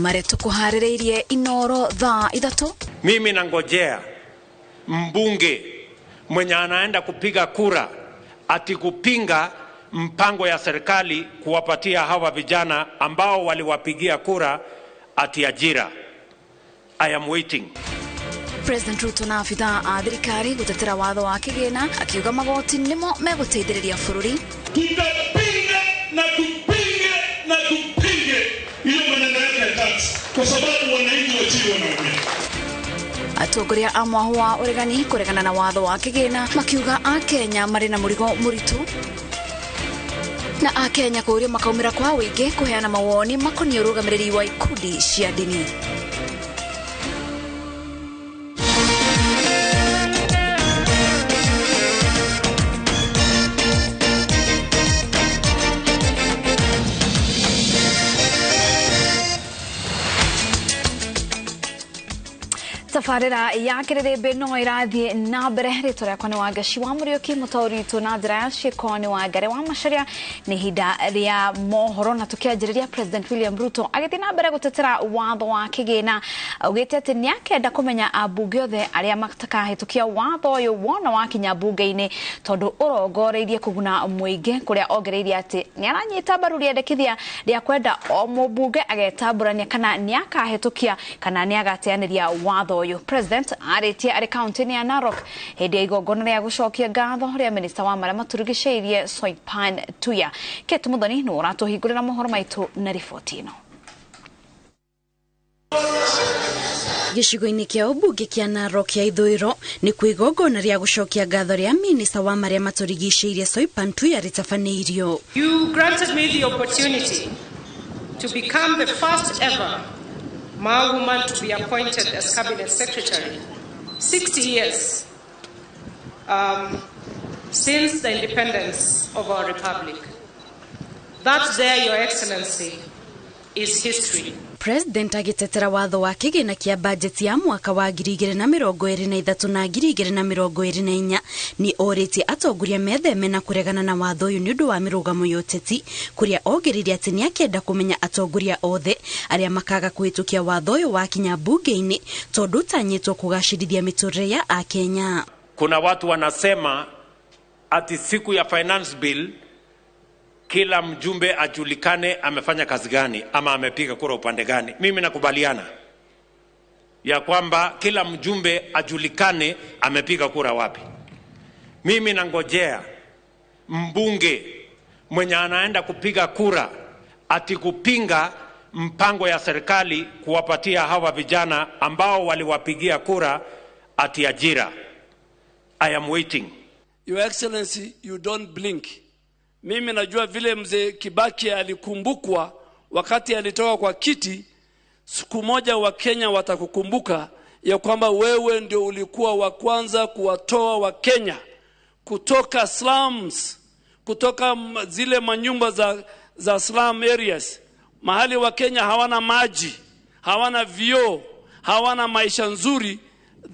Marĩa tũkũharĩrĩirie Inoro thaa 3. Mimi nangojea mbunge mwenye anaenda kupiga kura ati kupinga mpango ya serikali kuwapatia hawa vijana ambao waliwapigia kura ati ajira. I am waiting. President Ruto na abithaa a thirikari gutetera watho wa kigina akiuga magoti nimo megũteithĩrĩria bũrũri. Tutapinga na tupinge na tupinge hiyo maneno yake ya tax kwa sababu wananchi wa chini wanaumia. Atongoria a mwahu wa ũregani kũregana na watho wa kigina makiuga a Kenya marĩ na mũrigo mũritũ na a Kenya kũũrio makaumĩra kwa wĩingĩ kũheana mawoni makoniĩ ũrũgamĩrĩri wa ikundi cia ndini. Tabarĩra ya kĩrĩrĩmbĩ no ĩrathiĩ na mbere. Rĩtwa rĩakwa nĩ Wangaci wa Mũriũki, mũtaũri witũ na njĩra ya ciĩko nĩ Wangari wa Macharia. Nĩ ihinda rĩa mohoro na tũkĩanjĩrĩria President William Ruto agĩthiĩ na mbere gũtetera watho wa kĩgĩna, augĩte atĩ nĩakenda kũmenya ambunge othe arĩa matakahĩtũkia watho ũyũ wona wakinya mbunge-inĩ tondũ ũrongoreirie kũguna mũingĩ, kũrĩa ongereire atĩ nĩaranyita mbaru rĩendekithia rĩa kwenda o mũmbunge agetambũrania kana nĩakahĩtũkia kana nĩagateanĩria watho ũyũ. President arĩtie arĩ kaunti-inĩ ya Narok hĩndĩ ya igongona rĩa gũcokia ngatho rĩa minista wa marĩa matũrigicĩirie Soipan Tuya. Kate Muthoni nĩwe ũratũhingũrĩra mohoro maitũ na riboti ĩno. Gĩcigo-inĩ kĩa ũmbunge kĩa Narok ya ithũĩro nĩ kwĩ igongona rĩa gũcokia ngatho rĩa minista wa marĩa matũrigicĩirie Soipan Tuya rĩtabanĩirio. You granted me the opportunity to become the first ever Mao woman to be appointed as cabinet secretary 60 years since the independence of our republic. That there, Your Excellency, is history. President agĩtetera watho wa kĩgĩna kĩa bajeti ya mwaka wa 2023 na 2024 nĩ orĩtie atongoria metheme na kũregana na watho ũyũ nĩ ũndũ wa mĩrũgamo ya ũteti, kũrĩa ongereire atĩ nĩakenda kũmenya atongoria othe arĩa makaga kũhĩtũkia watho ũyũ wakinya mbunge-inĩ tondũ ũtanyĩtwo kũgacĩrithia mĩtũrĩre ya Akenya. Kuna watu wanasema ati siku ya finance bill kila mjumbe ajulikane amefanya kazi gani ama amepiga kura upande gani. Mimi nakubaliana ya kwamba kila mjumbe ajulikane amepiga kura wapi. Mimi nangojea mbunge mwenye anaenda kupiga kura ati kupinga mpango ya serikali kuwapatia hawa vijana ambao waliwapigia kura ati ajira. I am waiting. Your Excellency, you don't blink. Mimi najua vile mzee Kibaki alikumbukwa wakati alitoka kwa kiti. Siku moja wa Kenya watakukumbuka ya kwamba wewe ndio ulikuwa wa kwanza kuwatoa wa Kenya kutoka slums, kutoka zile manyumba za slum areas, mahali wa Kenya hawana maji, hawana vioo, hawana maisha nzuri.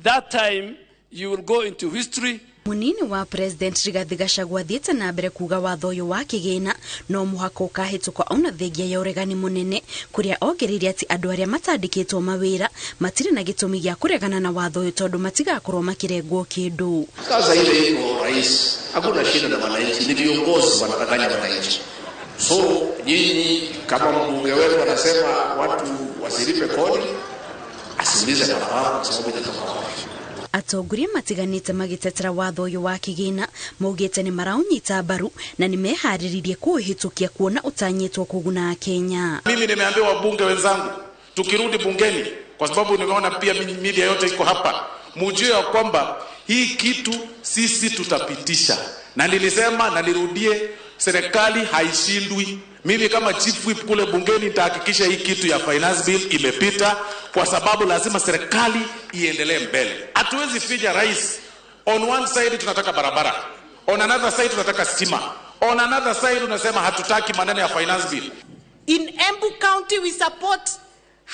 That time you will go into history. Munini wa President Rigathi Gachagua athiĩte na mbere kuga watho ũyũ wa kĩgĩna no mũhaka ũkahĩtũka ona thengia ya ũregani mũnene, kũrĩa ongereire atĩ andũ arĩa matandĩkĩtwo mawĩra matirĩ na gĩtũmi gĩa kũregana na watho ũyũ tondũ matigakorwo makĩrengwo kĩndũ. Sasa ile iko rais, hakuna shida na wananchi, ni viongozi wanadanganya wananchi. So nyinyi kama mbunge wenu anasema watu wasilipe kodi, asiulize kwa sababu itatoka wapi. Atongoria matiganĩte magĩtetera watho ũyũ wa kĩgĩna maugĩte nĩ maraũnyita mbaru na nĩ meharĩrĩirie kũũhĩtũkia kuona ũtanyĩtwo kũguna Kenya. Mimi nimeambiwa wabunge wenzangu tukirudi bungeni, kwa sababu nimeona pia media yote iko hapa, mujue ya kwamba hii kitu sisi tutapitisha. Na nilisema na nirudie, serikali haishindwi. Mimi kama chief whip kule bungeni nitahakikisha hii kitu ya finance bill imepita, kwa sababu lazima serikali iendelee mbele. Hatuwezi finya rais. On one side tunataka barabara, on another side tunataka stima, on another side unasema hatutaki maneno ya finance bill. In Embu County we support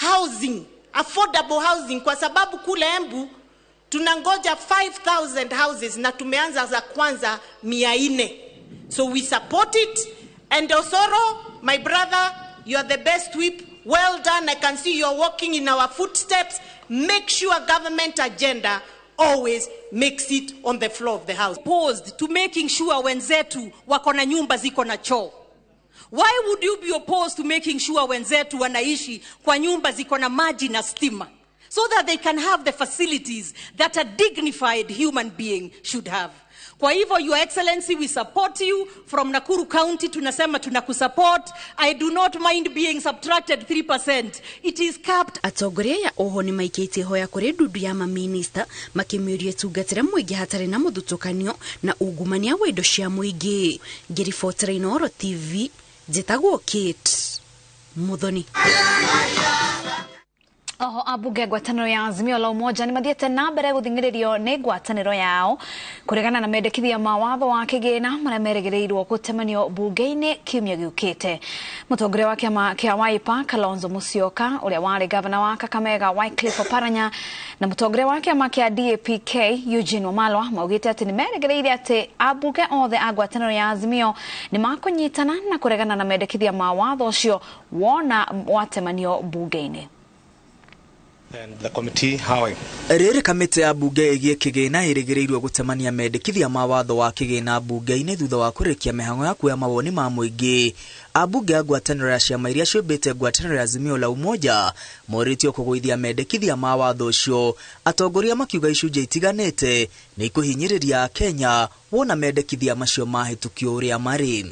housing, affordable housing, kwa sababu kule Embu tunangoja 5,000 houses na tumeanza za kwanza 400. So we support it. And Osoro, my brother, you are the best whip. Well done. I can see you're walking in our footsteps. Make sure government agenda always makes it on the floor of the house. Opposed to making sure wenzetu wako na nyumba ziko na choo. Why would you be opposed to making sure wenzetu wanaishi kwa nyumba ziko na maji na stima, so that they can have the facilities that a dignified human being should have? Kwa hivyo, Your Excellency, we support you. From Nakuru County, tunasema tunakusupport. I do not mind being subtracted 3%. It is capped. Atongoria ya oho nĩ maikĩtie hoya kũrĩ ndundu ya maminista makĩmĩũria ĩtungatĩre mũingĩ hatarĩ na mũthutũkanio na ungumania wa indo cia mũingĩ. Ngĩribotera Inooro TV, njĩtagwo Kate Muthoni. Oho ambunge ngwatanĩro ya Azimio la Umoja nĩ mathiĩte na mbere gũthing'ĩrĩrio nĩ ngwatanĩro yao kũregana na mendekithia ma watho wa kĩgĩna marĩa merĩgĩrĩirwo gũtemanio bunge-inĩ kiumia gĩũkĩte. Mũtongoria wa kĩama kĩa Wiper Kalonzo Musyoka, ũrĩa warĩ gavana wa Kakamega Wycliffe Oparanya, na mũtongoria wa kĩama kĩa DAPK Eugene Wamalwa maugĩte atĩ nĩ merĩgĩrĩire atĩ ambunge othe a ngwatanĩro ya Azimio nĩ makũnyitana na kũregana na mendekithia ma watho ũcio wona watemanio bunge-inĩ. Rĩrĩ kamĩtĩ ya bunge ĩgiĩ kĩgĩna ĩrĩgĩrĩirwo gũtemania mendekithia ma watho wa kĩgĩna bunge-inĩ thutha wa kũrĩkia mĩhang'o ya kuoya mawoni ma mũingĩ. Ambunge a ngwatanĩro ya ciama iria ciũmbĩte ngwatanĩro ya Azimio la Umoja morĩtio kũgũithia mendekithia ma watho ũcio, atongoria makiuga icunjĩ itiganĩte nĩ ikũhinyĩrĩria Akenya wona mendekithia macio mahĩtũkio ũrĩa marĩ.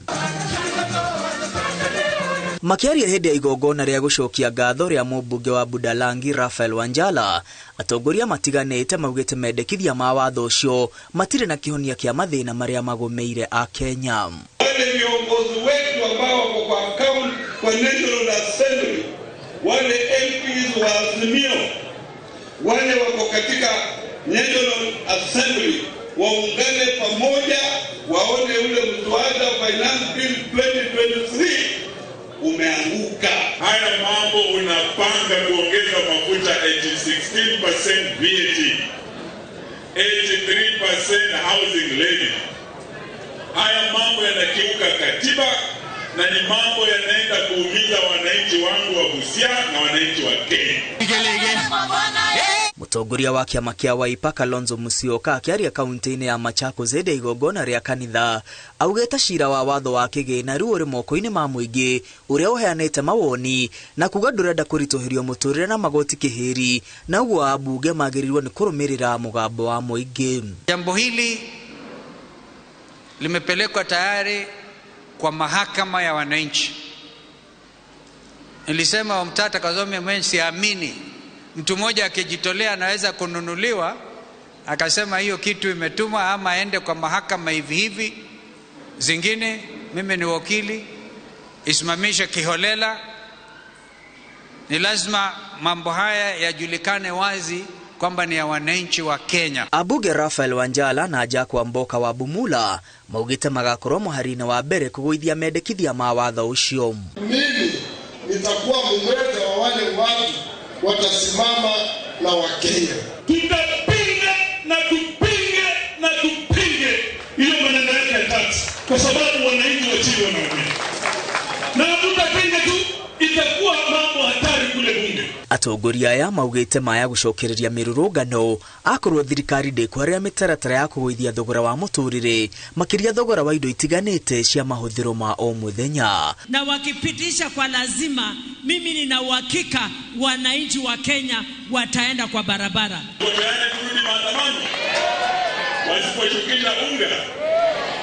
Makiaria hĩndĩ ya igongona rĩa gũcokia ngatho rĩa mũmbunge wa Budalangi Raphael Wanjala, atongoria matiganĩte maugĩte mendekithia ma watho ũcio matirĩ na kĩhonia kĩa mathĩna marĩa magũmĩire Akenya. Wale viongozi wetu ambao wako kwa account kwa National Assembly, wale MPs wa Azimio, wale wako katika National Assembly waungane pamoja, waone ule mswada wa Finance Bill 2023 umeanguka. Haya mambo unapanga kuongeza mafuta 16% VAT, 83% housing levy. Haya mambo yanakiuka katiba na ni mambo yanaenda kuumiza wananchi wangu wa Busia na wananchi wa Kenya. Mũtongoria wa kĩama kĩa Wiper Kalonzo Musyoka akĩaria kaunti-inĩ ya Machakos hĩndĩ ya igongona rĩa kanitha augĩte cira wa watho wa kĩgĩna rĩu ũrĩ moko-inĩ ma mũingĩ ũrĩa ũheanĩte mawoni na kuga ndũrenda kũritũhĩrio mũtũrĩre na magoti kĩhĩri, na ũguo ambunge magĩrĩirwo nĩ kũrũmĩrĩra mũgambo wa mũingĩ. Jambo hili limepelekwa tayari kwa mahakama ya wananchi. Nilisema Omtata Kazome mwenye siamini mtu mmoja akijitolea anaweza kununuliwa akasema hiyo kitu imetuma ama aende kwa mahakama hivi hivi. Zingine mimi ni wakili, isimamishe kiholela. Ni lazima mambo haya yajulikane wazi kwamba ni ya wananchi wa Kenya. Abuge Raphael Wanjala na Jack Wamboka wa Bumula maugite magakorwo mũhari-inĩ wa mbere kũgũithia mendekithia ma watho ũcio. Mimi nitakuwa mmoja wa wale watu watasimama na Wakenya. Tutapinga na tupinge na tupinge hiyo maneno yake ya tax, kwa sababu wananchi wa chini wanaumia. Na tutapinga tu, itakuwa mambo hatari kule bunge. Atongoria aya maugĩte maya gũcokereria mĩrũrũngano akorwo thirikari ndĩkwarĩra mĩtaratara ya kũgũithia thogora wa mũtũrĩre, makĩria thogora wa indo itiganĩte cia mahũthĩro ma o mũthenya. Na wakipitisha kwa lazima, mimi nina uhakika wananchi wa Kenya wataenda kwa barabara. Kurudi maandamano, wasiposhukisha unga,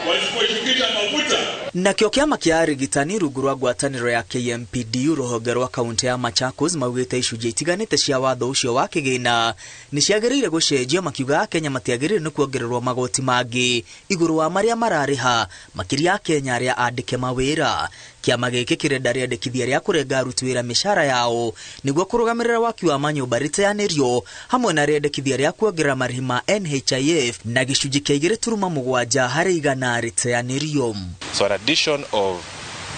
wasiposhukisha mafuta. Nakĩo kĩama kĩa arigitani rungu rwa ngwatanĩro ya KMPDU rũhonge rwa kaunti ya Machakos maugĩte icunjĩ itiganĩte cia watho ũcio wa kĩgĩna nĩ ciagĩrĩire gũcenjio, makiuga Akenya matiagĩrĩire nĩ kuongererwo magoti mangĩ igũrũ wa marĩa mararĩha, makĩria Akenya arĩa andĩke mawĩra. Kĩama gĩkĩ kĩrenda rĩandĩkithia rĩa kũrenga aruti wĩra mĩcara yao nĩguo kũrũgamĩrĩra waki wa manyũmba rĩteanĩrio, hamwe na rĩandĩkithia rĩa kuongerera marĩhi ma NHIF na gĩcunjĩ kĩa 2.7 harĩ igana rĩteanĩrio. So an addition of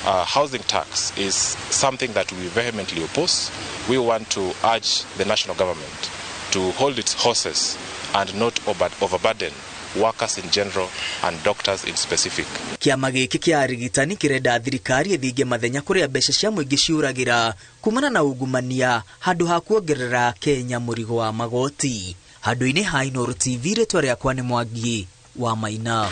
housing tax is something that we vehemently oppose. We want to urge the national government to hold its horses and not overburden workers in general and doctors in specific. Kĩama gĩkĩ kĩa arigitani kĩrenda thirikari ĩthinge mathenya kũrĩa mbeca cia mũingĩ ciũragĩra kumana na ungumania handũ ha kuongerera Kenya mũrigo wa magoti. Handũ-inĩ ha Inooro TV, rĩtwa rĩakwa nĩ Mwangi wa Maina.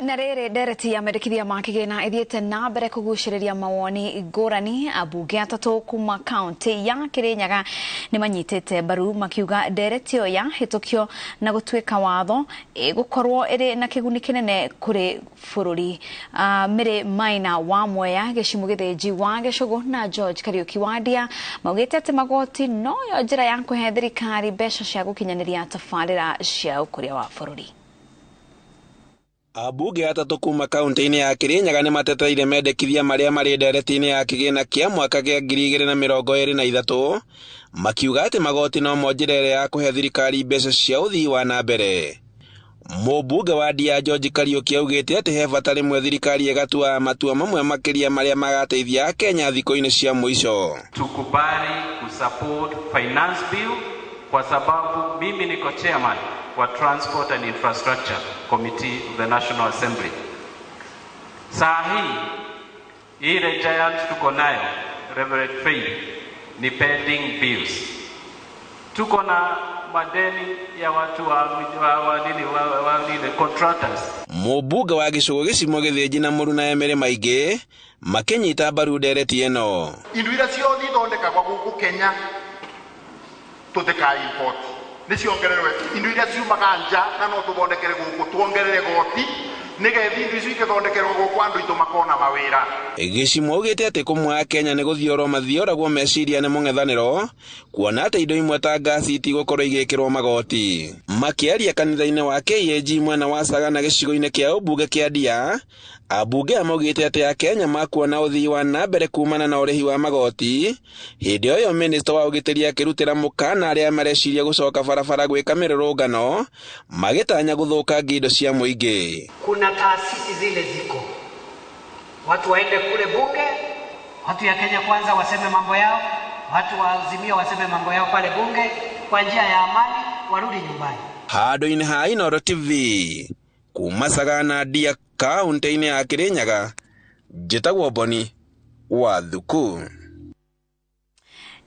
Na rĩrĩ ndereti ya mendekithia ma kĩgĩna ĩthiĩte na mbere kũgucĩrĩria mawoni ngũrani. Ambunge atatũ kuma kaunti ya Kĩrĩnyaga nĩ manyitĩte mbaru makiuga ndereti ĩyo yahĩtũkio na gũtuĩka watho ĩgũkorwo ĩrĩ na kĩguni kĩnene kũrĩ bũrũri. Mary Maina wa Mwea, Gĩcimu Gĩthĩnji wa Gĩcũgũ na George Kariũki wa Ndia maugĩte atĩ magoti noyo njĩra ya kũhe thirikari mbeca cia gũkinyanĩria tabarĩra cia ũkũria wa bũrũri. Ambunge atatũ kuma kaunti-inĩ ya Kĩrĩnyaga nĩ mateteire mendekithia marĩa marĩ ndereti-inĩ ya kĩgĩna kĩa mwaka kĩa 2023 makiuga atĩ magoti no mo njĩra ĩrĩa ya kũhe thirikari mbeca cia ũthii wa na mbere. Mũmbunge wa Ndia George Kariũki augĩte atĩ he bata rĩmwe thirikari ĩgatua matua mamwe makĩria marĩa magateithia Kenya thikũ-inĩ cia mũico. Tukubali kusupport finance bill kwa sababu mimi niko chairman wa Transport and Infrastructure Committee of the National Assembly. Saa hii ile giant tuko nayo Reverend Faith ni pending bills. Tuko na madeni ya watu wa nini contractors. Mũmbunge wa Gĩcũgũ Gĩcimo Gĩthĩnji na Mũruna Emere Maingĩ makĩnyita mbaru ndereti ĩno. Indo iria ciothe ithondekagwo gũkũ Kenya tũtĩka import nĩ ciongererwe indo iria ciumaga nja na no tũthondekere gũkũ tuongerere goti nĩgetha indo icio ikĩthondekerwo gũkũ andũ aitũ makona mawĩra. Gĩcimo augĩte atĩ kũmwe Kenya nĩ gũthiorwo mathioragwo meciria nĩ mũng'ethanĩro kuona atĩ indo imwe ta ngasi itigũkorwo igĩkĩrwo magoti. Makĩaria kanitha-inĩ wa KAG mwena wa Sagana gĩcigo-inĩ kĩa ũmbunge kĩa Ndia, ambunge maugĩte atĩ Akenya makuona ũthii wa na mbere kumana na ũrĩhi wa magoti. Hĩndĩ ĩyo minista wa ũgitĩri akĩrutĩra mũkana arĩa mareciria gũcoka barabara gwĩka mĩrũrũngano magĩtanya gũthũkangia indo cia mũingĩ. Kuna taasisi zile ziko, watu waende kule bunge, watu ya Kenya Kwanza waseme mambo yao, watu wa Azimio waseme mambo yao pale bunge kwa njia ya amani, warudi nyumbani. Handũ-inĩ ha Inooro TV kuma Sagana Ndia kaunti-inĩ ya Kĩrĩnyaga, njĩtagwo Boni wa Thuku.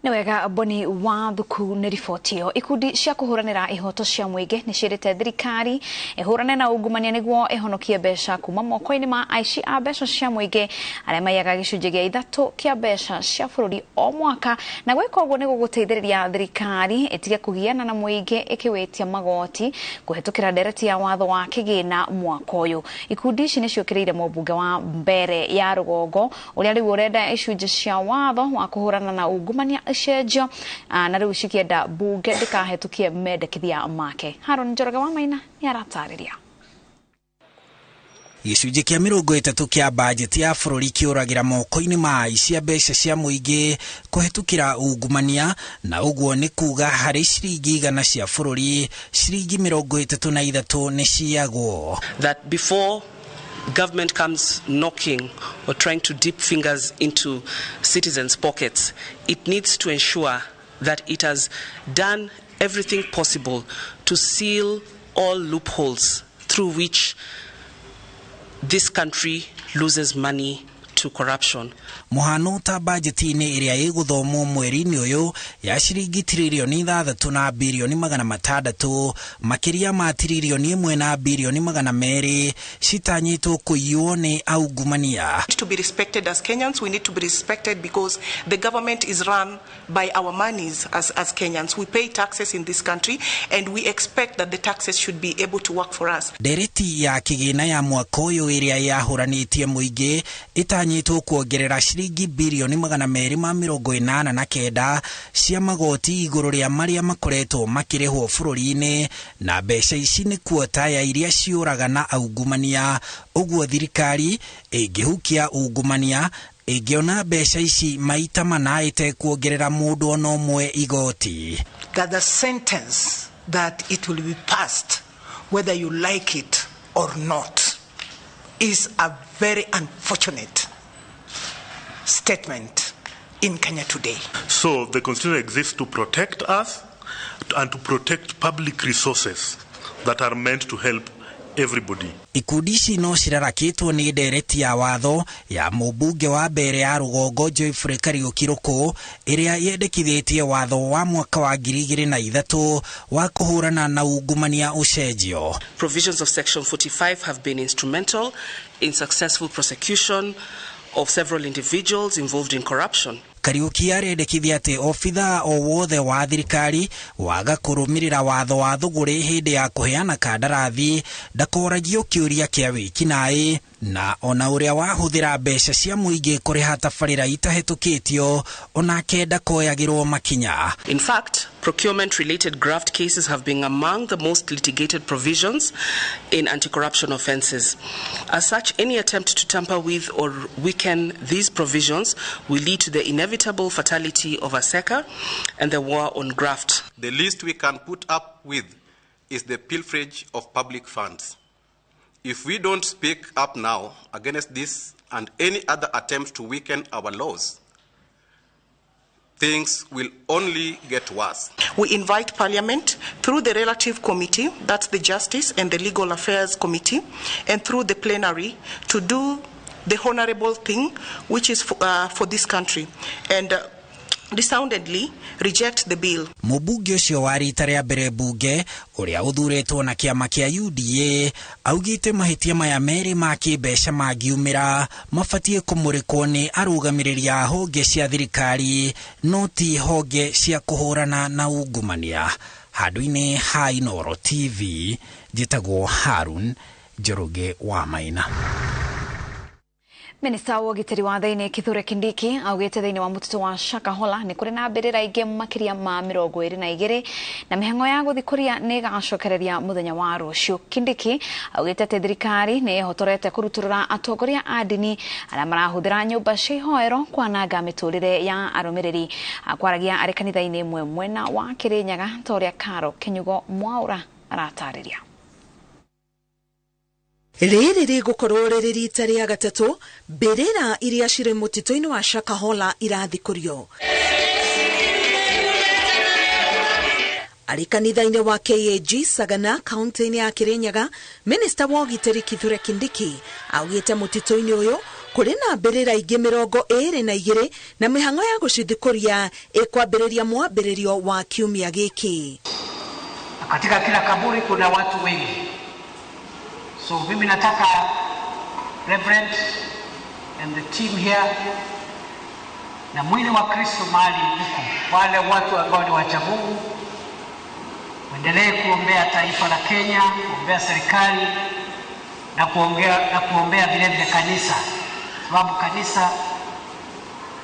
Nĩ wega Boni wa Thuku nĩ riboti ĩyo. Ikundi cia kũhũranĩra ihoto cia mũingĩ nĩ ciĩrĩte thirikari ĩhũrane na ungumania nĩguo ĩhonokie mbeca kuma moko-inĩ ma aici a mbeca cia mũingĩ arĩa maiyaga gĩcunjĩ gĩa 3 kĩa mbeca cia bũrũri o mwaka, na gwĩka ũguo nĩ gũgũteithĩrĩria thirikari ĩtige kũgiana na mũingĩ ĩkĩwĩtia magoti kũhetũkĩra ndereti ya watho wa kĩgĩna mwaka ũyũ. Ikundi ici nĩ ciũkĩrĩire mũmbunge wa mbere ya rũgongo ũrĩa rĩu ũrenda icunjĩ cia watho wa kũhũrana na ungumania cenjio na rĩu cikĩenda bunge ndĩkahetũkie mendekithia make. Haron Njoroge wa Maina nĩ aratarĩria. Gĩcunjĩ kĩa 30 kĩa bajeti ya bũrũri kĩũragĩra moko-inĩ ma aici a mbeca cia mũingĩ kũhetũkĩra ungumania, na ũguo nĩ kuga harĩ ciringi 100 cia bũrũri ciringi 33 nĩ ciyagwo. That before government comes knocking or trying to dip fingers into citizens' pockets, it needs to ensure that it has done everything possible to seal all loopholes through which this country loses money to corruption. Mũhano ta bajeti-inĩ ĩrĩa ĩgũthomwo mweri-inĩ ũyũ ya ciringi tiririoni 6 na birioni 600, makĩria ma tiririoni 1 na birioni 200 citanyĩtwo kũiywo nĩ aungumania. To be respected as Kenyans, we need to be respected because the government is run by our monies as Kenyans. We pay taxes in this country and we expect that the taxes should be able to work for us. Ndereti ya kĩgĩna ya mwaka ũyũ ĩrĩa yahũranĩtie mũingĩ ĩtanyĩtwo kuongerera ciringi birioni 289 cia magoti igũrũ rĩa marĩa makoretwo makĩrĩhwo bũrũri-inĩ, na mbeca ici nĩ kuota ya iria ciũraga na aungumania. Ũguo thirikari ĩngĩhukia ungumania ĩngĩona mbeca ici maita mana ĩtekuongerera mũndũ ona ũmwe igoti. That the sentence that it will be passed whether you like it or not is a very unfortunate statement in Kenya today. So the Constitution exists to protect us and to protect public resources that are meant to help everybody. Ikundi ici no cirarakĩtwo nĩ ndereti ya watho ya mũmbunge wa mbere ya rũgongo Geoffrey Kariũki Rũkũ ĩrĩa yendekithĩtie watho wa mwaka wa 2003 wa kũhũrana na ungumania ũcenjio. Provisions of Section 45 have been instrumental in successful prosecution of several individuals involved in corruption. Kariũki arendekithia atĩ obithaa o wothe wa thirikari waga kũrũmĩrĩra watho wa thũgũrĩ hĩndĩ ya kũheana kandarathi ndakoragio kĩũria kĩa wĩkinaĩ na ona ũrĩa wahũthĩra mbeca cia mũingĩ kũrĩha tabarĩra itahĩtũkĩtio onake ndakoyagĩrwo makinya. In fact, procurement-related graft cases have been among the most litigated provisions in anti-corruption offences. As such, any attempt to tamper with or weaken these provisions will lead to the inevitable fatality of ASECA and the war on graft. The least we can put up with is the pilferage of public funds. If we don't speak up now against this and any other attempt to weaken our laws, things will only get worse. We invite Parliament through the relative committee, that's the Justice and the Legal Affairs Committee, and through the plenary to do the honorable thing, which is for this country, and resoundingly reject the bill. Mũmbunge ũcio wa rita rĩa mbere mbunge ũrĩa ũthurĩtwo na kĩama kĩa UDA augĩte mahĩtia maya merĩ ma kĩmbeca mangiumĩra mabatiĩ kũmũrĩkwo nĩ arũgamĩrĩri a honge cia thirikari no ti honge cia kũhũrana na ungumania. Handũ-inĩ ha Inooro TV njĩtagwo Harun Njoroge wa Maina. Minista wa ũgitĩri wa thĩinĩ Kithure Kindiki augĩte thĩinĩ wa mũtitũ wa Shakahola nĩ kũrĩ na mbĩrĩra ingĩ makĩria ma 22 na mĩhang'o ya gũthikũria nĩ ĩgacokereria mũthenya wa rũciũ. Kindiki augĩte atĩ thirikari nĩ ĩhotorete kũrutũrũra atongoria a ndini arĩa marahũthĩra nyũmba cia ihoero kwananga mĩtũrĩre ya arũmĩrĩri. Akwaragia arĩ kanitha-inĩ ĩmwe mwena wa Kĩrĩnyaga ta ũrĩa Karo Kĩnyugo Mwaũra aratarĩria. Rĩrĩ rĩgũkorwo rĩrĩ rita rĩa gatatũ mbĩrĩra iria cirĩ mũtitũ-inĩ wa Shakahola irathikũrio. Arĩ kanitha-inĩ wa KAG Sagana kaunti-inĩ ya Kĩrĩnyaga, Minista wa ũgitĩri Kithure Kindiki augĩte mũtitũ-inĩ ũyũ kũrĩ na mbĩrĩra ingĩ 22 na mĩhang'o ya gũcithikũria ĩkwambĩrĩria mwambĩrĩrio wa kiumia gĩkĩ. Katika kila kaburi kuna watu wengi. So mimi nataka Reverend and the team here na mwili wa Kristo mahali huko, wale watu ambao ni wacha Mungu waendelee kuombea taifa la Kenya, kuombea serikali na kuombea vile vile kanisa, sababu kanisa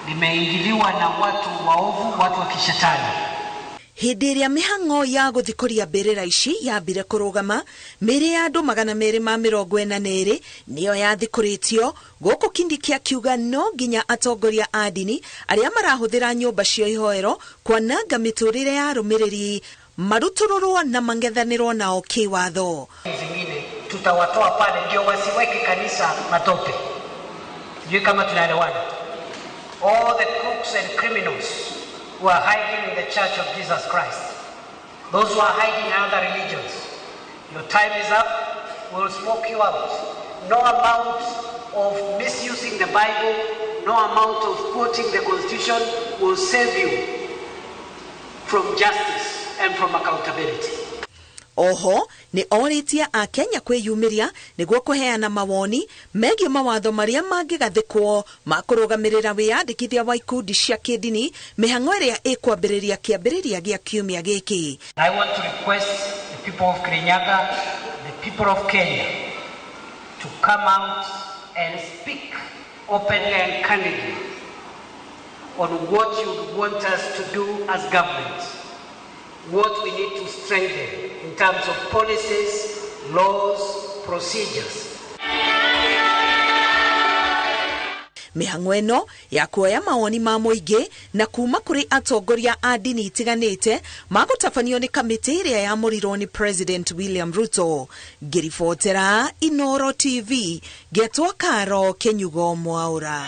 limeingiliwa na watu waovu, watu wa kishetani. Hĩndĩ ĩrĩa mĩhang'o ya gũthikũria mbĩrĩra ici yambire kũrũgama, mĩĩrĩ ya andũ 242 nĩyo yathikũrĩtio gũkũ Kindiki akiuga no nginya atongoria a ndini arĩa marahũthĩra nyũmba cia ihoero kwananga mĩtũrĩre ya arũmĩrĩri marutũrũrwo na mang'ethanĩrwo nao kĩwatho. Zingine tutawatoa pale ndio wasiweke kanisa matope. Sijui kama tunaelewana. All the crooks and criminals who are hiding in the Church of Jesus Christ, those who are hiding in other religions, your time is up. We will smoke you out. No amount of misusing the Bible, no amount of quoting the Constitution will save you from justice and from accountability. Oho nĩ orĩtie a Kenya kwĩyumĩria nĩguo kũheana mawoni megiĩ mawatho marĩa mangĩgathĩkwo ma kũrũgamĩrĩra wĩyandĩkithia wa ikundi cia kĩndini mĩhang'o ĩrĩa ĩkwambĩrĩria kĩambĩrĩria gĩa kiumia gĩkĩ. I want to request the people of Kirinyaga, the people of Kenya, to come out and speak openly and candidly on what you want us to do as government, what we need to strengthen in terms of policies, laws, procedures. Mĩhang'o ĩno ya kuoya mawoni ma mũingĩ na kuma kũrĩ atongoria a ndini itiganĩte magũtabanio nĩ kamĩtĩ ĩrĩa yamũrirwo nĩ President William Ruto. Ngĩribotera Inooro TV, ngetwo Karo Kĩnyugo Mwaũra.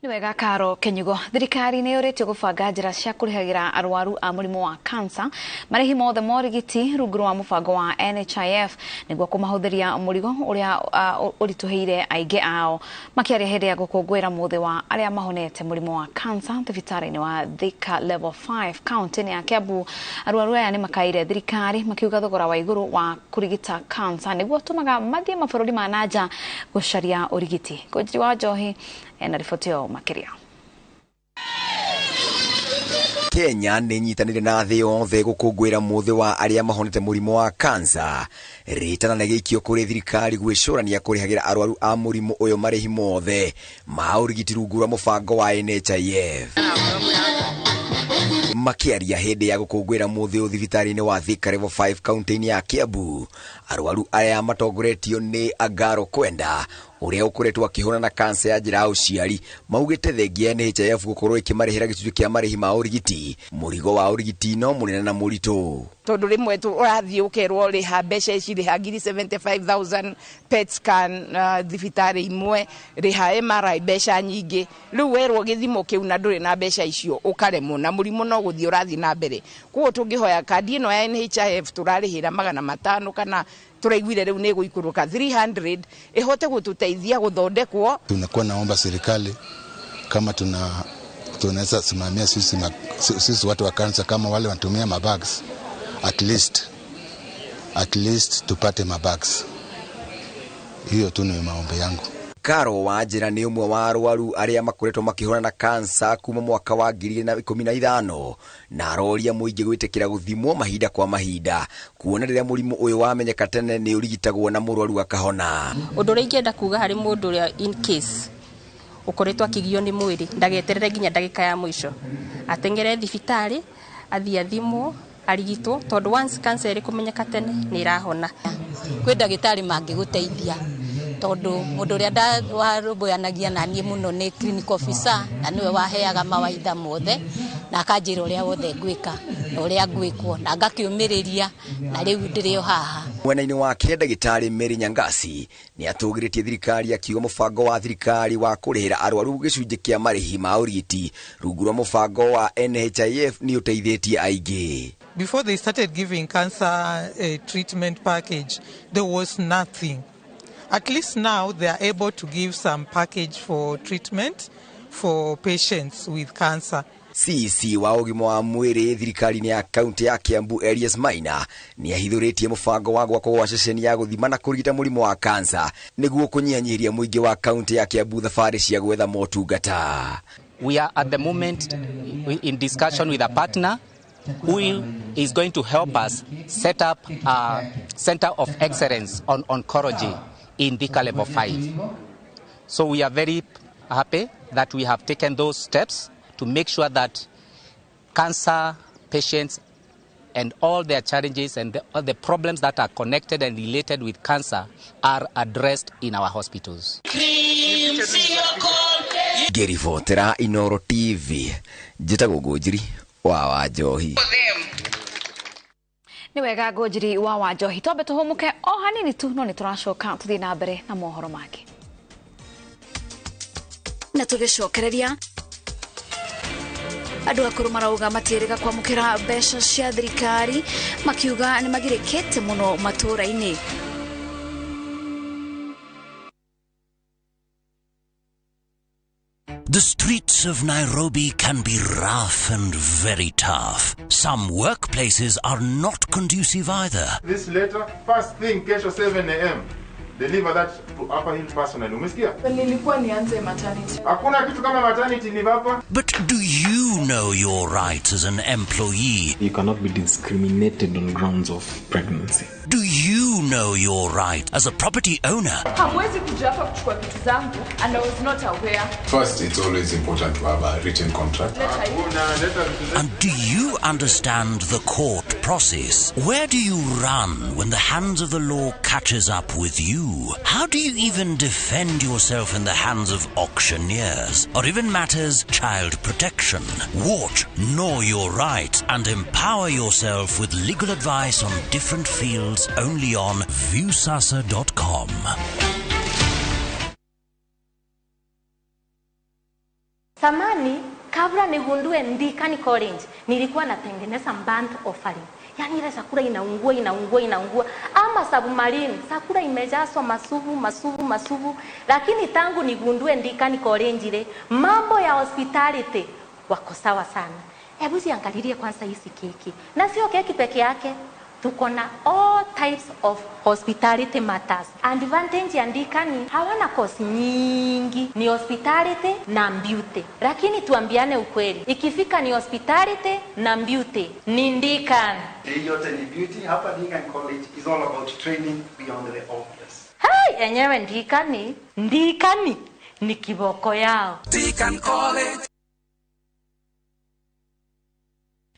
Nĩ wega Karo Kenyugo. Thirikari nĩ yũrĩtio gũbanga njĩra cia kũrĩhagĩra arwaru a mũrimũ wa kansa marĩhi mothe ma ũrigiti rungu rwa mũbango wa NHIF nĩguo kũmahũthĩria mũrigo ũrĩa ũritũhĩire aingĩ ao. Makĩaria hĩndĩ ya gũkũngũĩra mũthĩ wa arĩa mahonete mũrimũ wa kansa thibitarĩ-inĩ wa Thika Level 5 kaunti-inĩ ya Kiambu, arwaru aya nĩ makaire thirikari makiuga thogora wa igũrũ wa kũrigita kansa nĩguo ũtũmaga mathiĩ mabũrũri ma nanja gũcaria ũrigiti. Ngũnjiri wa Njohi ena riboti ĩyo makĩria. Kenya nĩ nyitanĩire na thĩ yothe gũkũngũĩra mũthĩ wa arĩa mahonete mũrimũ wa kansa. Rĩtana nĩ gĩikio kũrĩ thirikari gwĩcũrania kũrĩhagĩra arwaru a mũrimũ ũyũ marĩhi mothe ma ũrigiti rungu rwa mũbango wa NHIF. Makĩaria hĩndĩ ya gũkũngũĩra mũthĩ ũyũ thibitarĩ-inĩ wa Thika Level 5 kaunti-inĩ ya Kiambu, arwaru aya matongoretio nĩ Angaro Kwenda ũrĩa ũkoretwo akĩhũrana na kansa ya njĩra ya ũciari maugĩte thengia ya NHIF gũkorwo ĩkĩmarĩhĩra gĩcunjĩ kĩa marĩhi ma ũrigiti, mũrigo wa ũrigiti no mũnene na mũritũ. Tondũ rĩmwe ũrathiĩ ũkerwo rĩha mbeca ici, rĩha ngiri 75,000 PET scan thibitarĩ imwe, rĩha MRI mbeca nyingĩ. Rĩu werwo gĩthimo kĩu na ndũrĩ na mbeca icio ũkaremwo na mũrimũ no gũthiĩ ũrathiĩ na mbere. Koguo tũngĩhoya kandi ĩno ya NHIF tũrarĩhĩra 500 kana tũraiguire rĩu nĩ ĩgũikũrũka 300 ĩhote gũtũteithia gũthondekwo. Tunakuwa naomba serikali kama tunaweza simamia sisi watu wa kansa kama wale wanatumia mabags, at least tupate mabags. Hiyo tu ni maombi yangu. Karo wa Njĩra nĩ ũmwe wa arwaru arĩa makoretwo makĩhũrana na kansa kuma mwaka wa 2015 na aroria mũingĩ gwĩtĩkĩra gũthimwo mahinda kwa mahinda kuona rĩrĩa mũrimũ ũyũ wamenyeka tene nĩ ũrigitagwo na mũrwaru akahona. Ũndũ ũrĩa ingĩenda kuga harĩ mũndũ ũrĩa in case ũkoretwo akĩgio nĩ mwĩrĩ ndageterere nginya ndagĩka ya mũico, ateng'ere thibitarĩ athiĩ athimwo arigitwo, tondũ once cancer ĩrĩ kũmenyeka tene nĩ ĩrahona. Kwĩ ndagĩtarĩ mangĩgũteithia tondũ mũndũ ũrĩa warũmbũyanagia na niĩ mũno nĩ clinic officer na nĩwe waheaga mawaitha mothe na akanjĩra ũrĩa wothe ngwĩka na ũrĩa ngwĩkwo na ngakĩũmĩrĩria na rĩu ndĩrĩ o haha. Mwena-inĩ wake ndagĩtarĩ Mary Nyangasi nĩ atũgĩrĩtie thirikari akiuga mũbango wa thirikari wa kũrĩhĩra arwaru gĩcunjĩ kĩa marĩhi ma ũrigiti rungu rwa mũbango wa NHIF nĩ ũteithĩtie aingĩ. Before they started giving cancer treatment package, there was nothing. At least now they are able to give some package for treatment for patients with cancer. CEC wa ũgima wa mwĩrĩ thirikari-inĩ ya kaunti ya Kiambu Elias Maina nĩ ahithũrĩtie mũbango wa gwakwo gwa ceceni ya gũthima na kũrigita mũrimũ wa kansa nĩguo kũnyihanyihĩria mũingĩ wa kaunti ya Kiambu thabarĩ cia gwetha motungata. We are at the moment in discussion with a partner who is going to help us set up a center of excellence on oncology in Thika Level 5. So we are very happy that we have taken those steps to make sure that cancer patients and all their challenges and all the problems that are connected and related with cancer are addressed in our hospitals. Ngĩribotera Inoro TV, njĩtagwo Ngũnjiri wa Wanjohi. Nĩ wega Ngũnjiri wa Wanjohi, twambe tũhũmũke o hanini tu no nĩ tũracoka tũthiĩ na mbere na mohoro mangĩ. Na tũgĩcokereria andũ akũrũ marauga matiĩrĩga kwamũkĩra mbeca cia thirikari makiuga nĩ magirĩkĩte mũno matũũra-inĩ. The streets of Nairobi can be rough and very tough. Some workplaces are not conducive either. This letter, first thing, kesho 7 a.m. Deliver that to Upper Hill personally. Umesikia? Nilikuwa nianze maternity. Hakuna kitu kama maternity leave hapa. But do you know your rights as an employee? You cannot be discriminated on grounds of pregnancy. Do you know your right as a property owner? Hamwezi kuja hapa kuchukua vitu zangu and I was not aware. First, it's always important to have a written contract. And do you understand the court process? Where do you run when the hands of the law catches up with you? How do you even defend yourself in the hands of auctioneers or even matters child protection? Watch Know Your Rights and empower yourself with legal advice on different fields only on Viusasa.com. Samani, kabla nigundue Ndikani College, nilikuwa natengeneza burnt offering. Yaani ile chakula inaungua, inaungua, inaungua. Ama submarine, chakula imejazwa masuvu, masuvu, masuvu. Lakini tangu nigundue Ndikani College ile, mambo ya hospitality wako sawa sana. Hebu ziangalilie kwanza hizi keki. Na sio keki peke yake. Tuko na all types of hospitality matters. Advantage ya Ndikani, hawana course nyingi, ni hospitality na beauty. Lakini tuambiane ukweli, ikifika ni hospitality na beauty, ni Ndikani. Hii yote ni beauty. Hapa Ndikani College is all about training beyond the obvious. Hai, enyewe Ndikani, Ndikani ni kiboko yao. Ndikani College.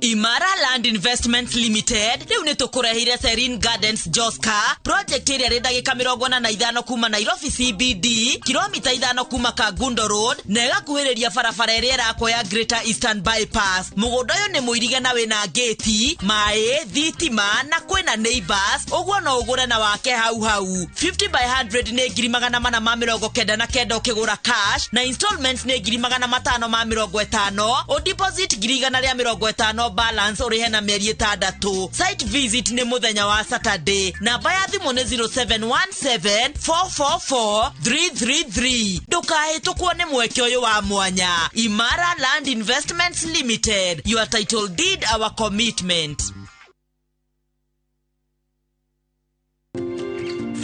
Imara Land Investments Limited riu ni tukurehire Serene Gardens Joska project ĩrĩa ĩrĩ ndagĩka 45 kuma Nairobi CBD, kilomita 5 kuma Kangundo Road na ĩgakuhĩrĩria barabara ĩrĩa ĩrakwo ya Greater Eastern Bypass. Mũgũnda ũyũ nĩ mũirige na wĩna ngĩti, maĩ, thitima na kwĩna neighbors, ũguo no ũgũre na wake hau hau. 50 by 100 nĩ 499 ũkĩgũra cash na installments nĩ 550, o deposit 150 balance urihe na mĩeri 6. Site visit nĩ mũthenya wa Saturday. Namba ya thimũ nĩ 0717 444 333. Ndũkahĩtũkwo nĩ mweke ũyũ wa mwanya. Imara Land Investments Limited, your title deed, our commitment.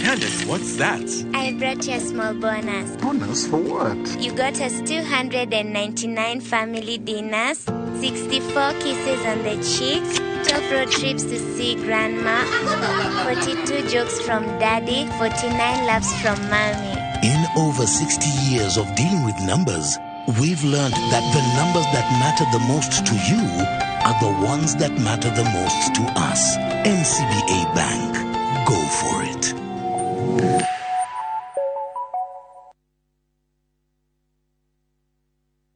Candace, what's that? I brought you a small bonus. Bonus for what? You got us 299 family dinners, 64 kisses on the cheek, 12 road trips to see grandma, 42 jokes from daddy, 49 laughs from mommy. In over 60 years of dealing with numbers, we've learned that the numbers that matter the most to you are the ones that matter the most to us. NCBA Bank. Go for it.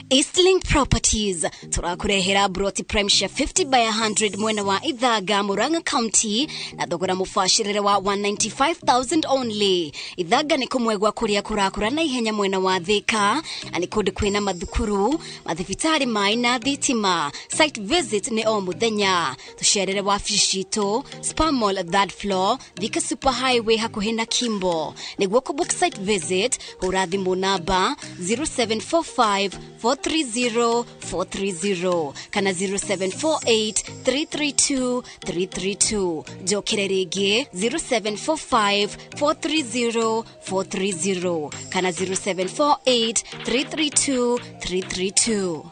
Eastlink Properties turakurehera broti prime share 50 by 100 mwena wa Ithaga, Murang'a County na thogora mubacirire wa 195,000 only. Ithaga ni kumwe gwa kuria kurakura na ihenya mwena wa Thika na ni kundu kwina mathukuru, mathibitari, mai na thitima. Site visit ni o muthenya. Tucerere wabici citu Spa Mall third floor, Thika Super Highway hakuhi na Kimbo. Niguo kubook site visit hura thimu namba 0745 430 430 kana 0748 332 332. Njokere rĩngĩ 0745 430 430 kana 0748 332 332.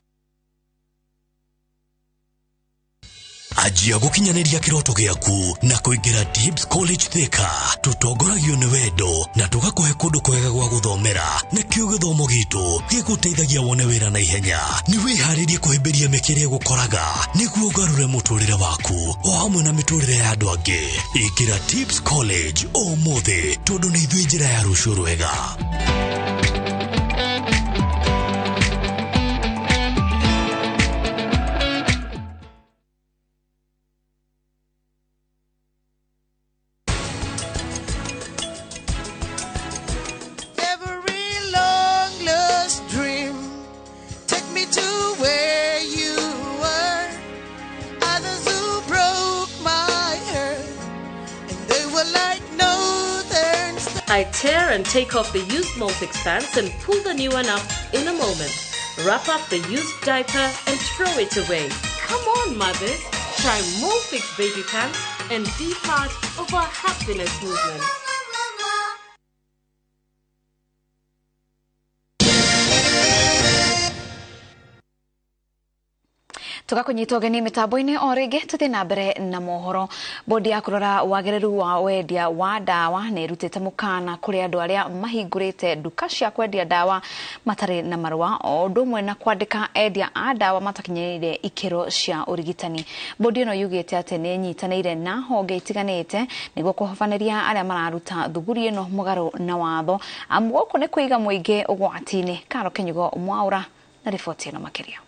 Anjia gukinyaniria kiroto giaku na kuingira Tibbs College Thika. Tutongoragio ni wendo na tugakuhe kundu kwega gwa guthomera, nakio githomo gitu giguteithagia wone wira na ihenya. Ni wiharirie kuhimbiria mĩeke ĩrĩa ĩgũkoraga nĩguo ũgarũre mũtũrĩre waku o hamwe na mĩtũrĩre ya andũ angĩ. Ingĩra Tibbs College ũmũthĩ tondũ nĩ ithuĩ njĩra ya rũciũ rwega. I tear and take off the used Molfix pants and pull the new one up in a moment. Wrap up the used diaper and throw it away. Come on, mothers. Try Molfix baby pants and be part of our happiness movement. Tugakunyitwo geni mitambo-ini o ringi tuthie na mbere na mohoro. Bodi ya kurora wagiriru wa wendia wa ndawa ni irutite mukana kuri andu aria mahingurite nduka cia kwendia ndawa matari na marua o undu umwe na kwandika endia a ndawa matakinyiriire ikiro cia urigitani. Bodi ino yugite ati ni inyitanire na honge itiganite niguo kuhobaniria aria mararuta thuguri ino mugaru na watho, amu guku ni kuiga muingi ugwati-ini. Karo Kinyugo Mwaura na riboti ino makiria.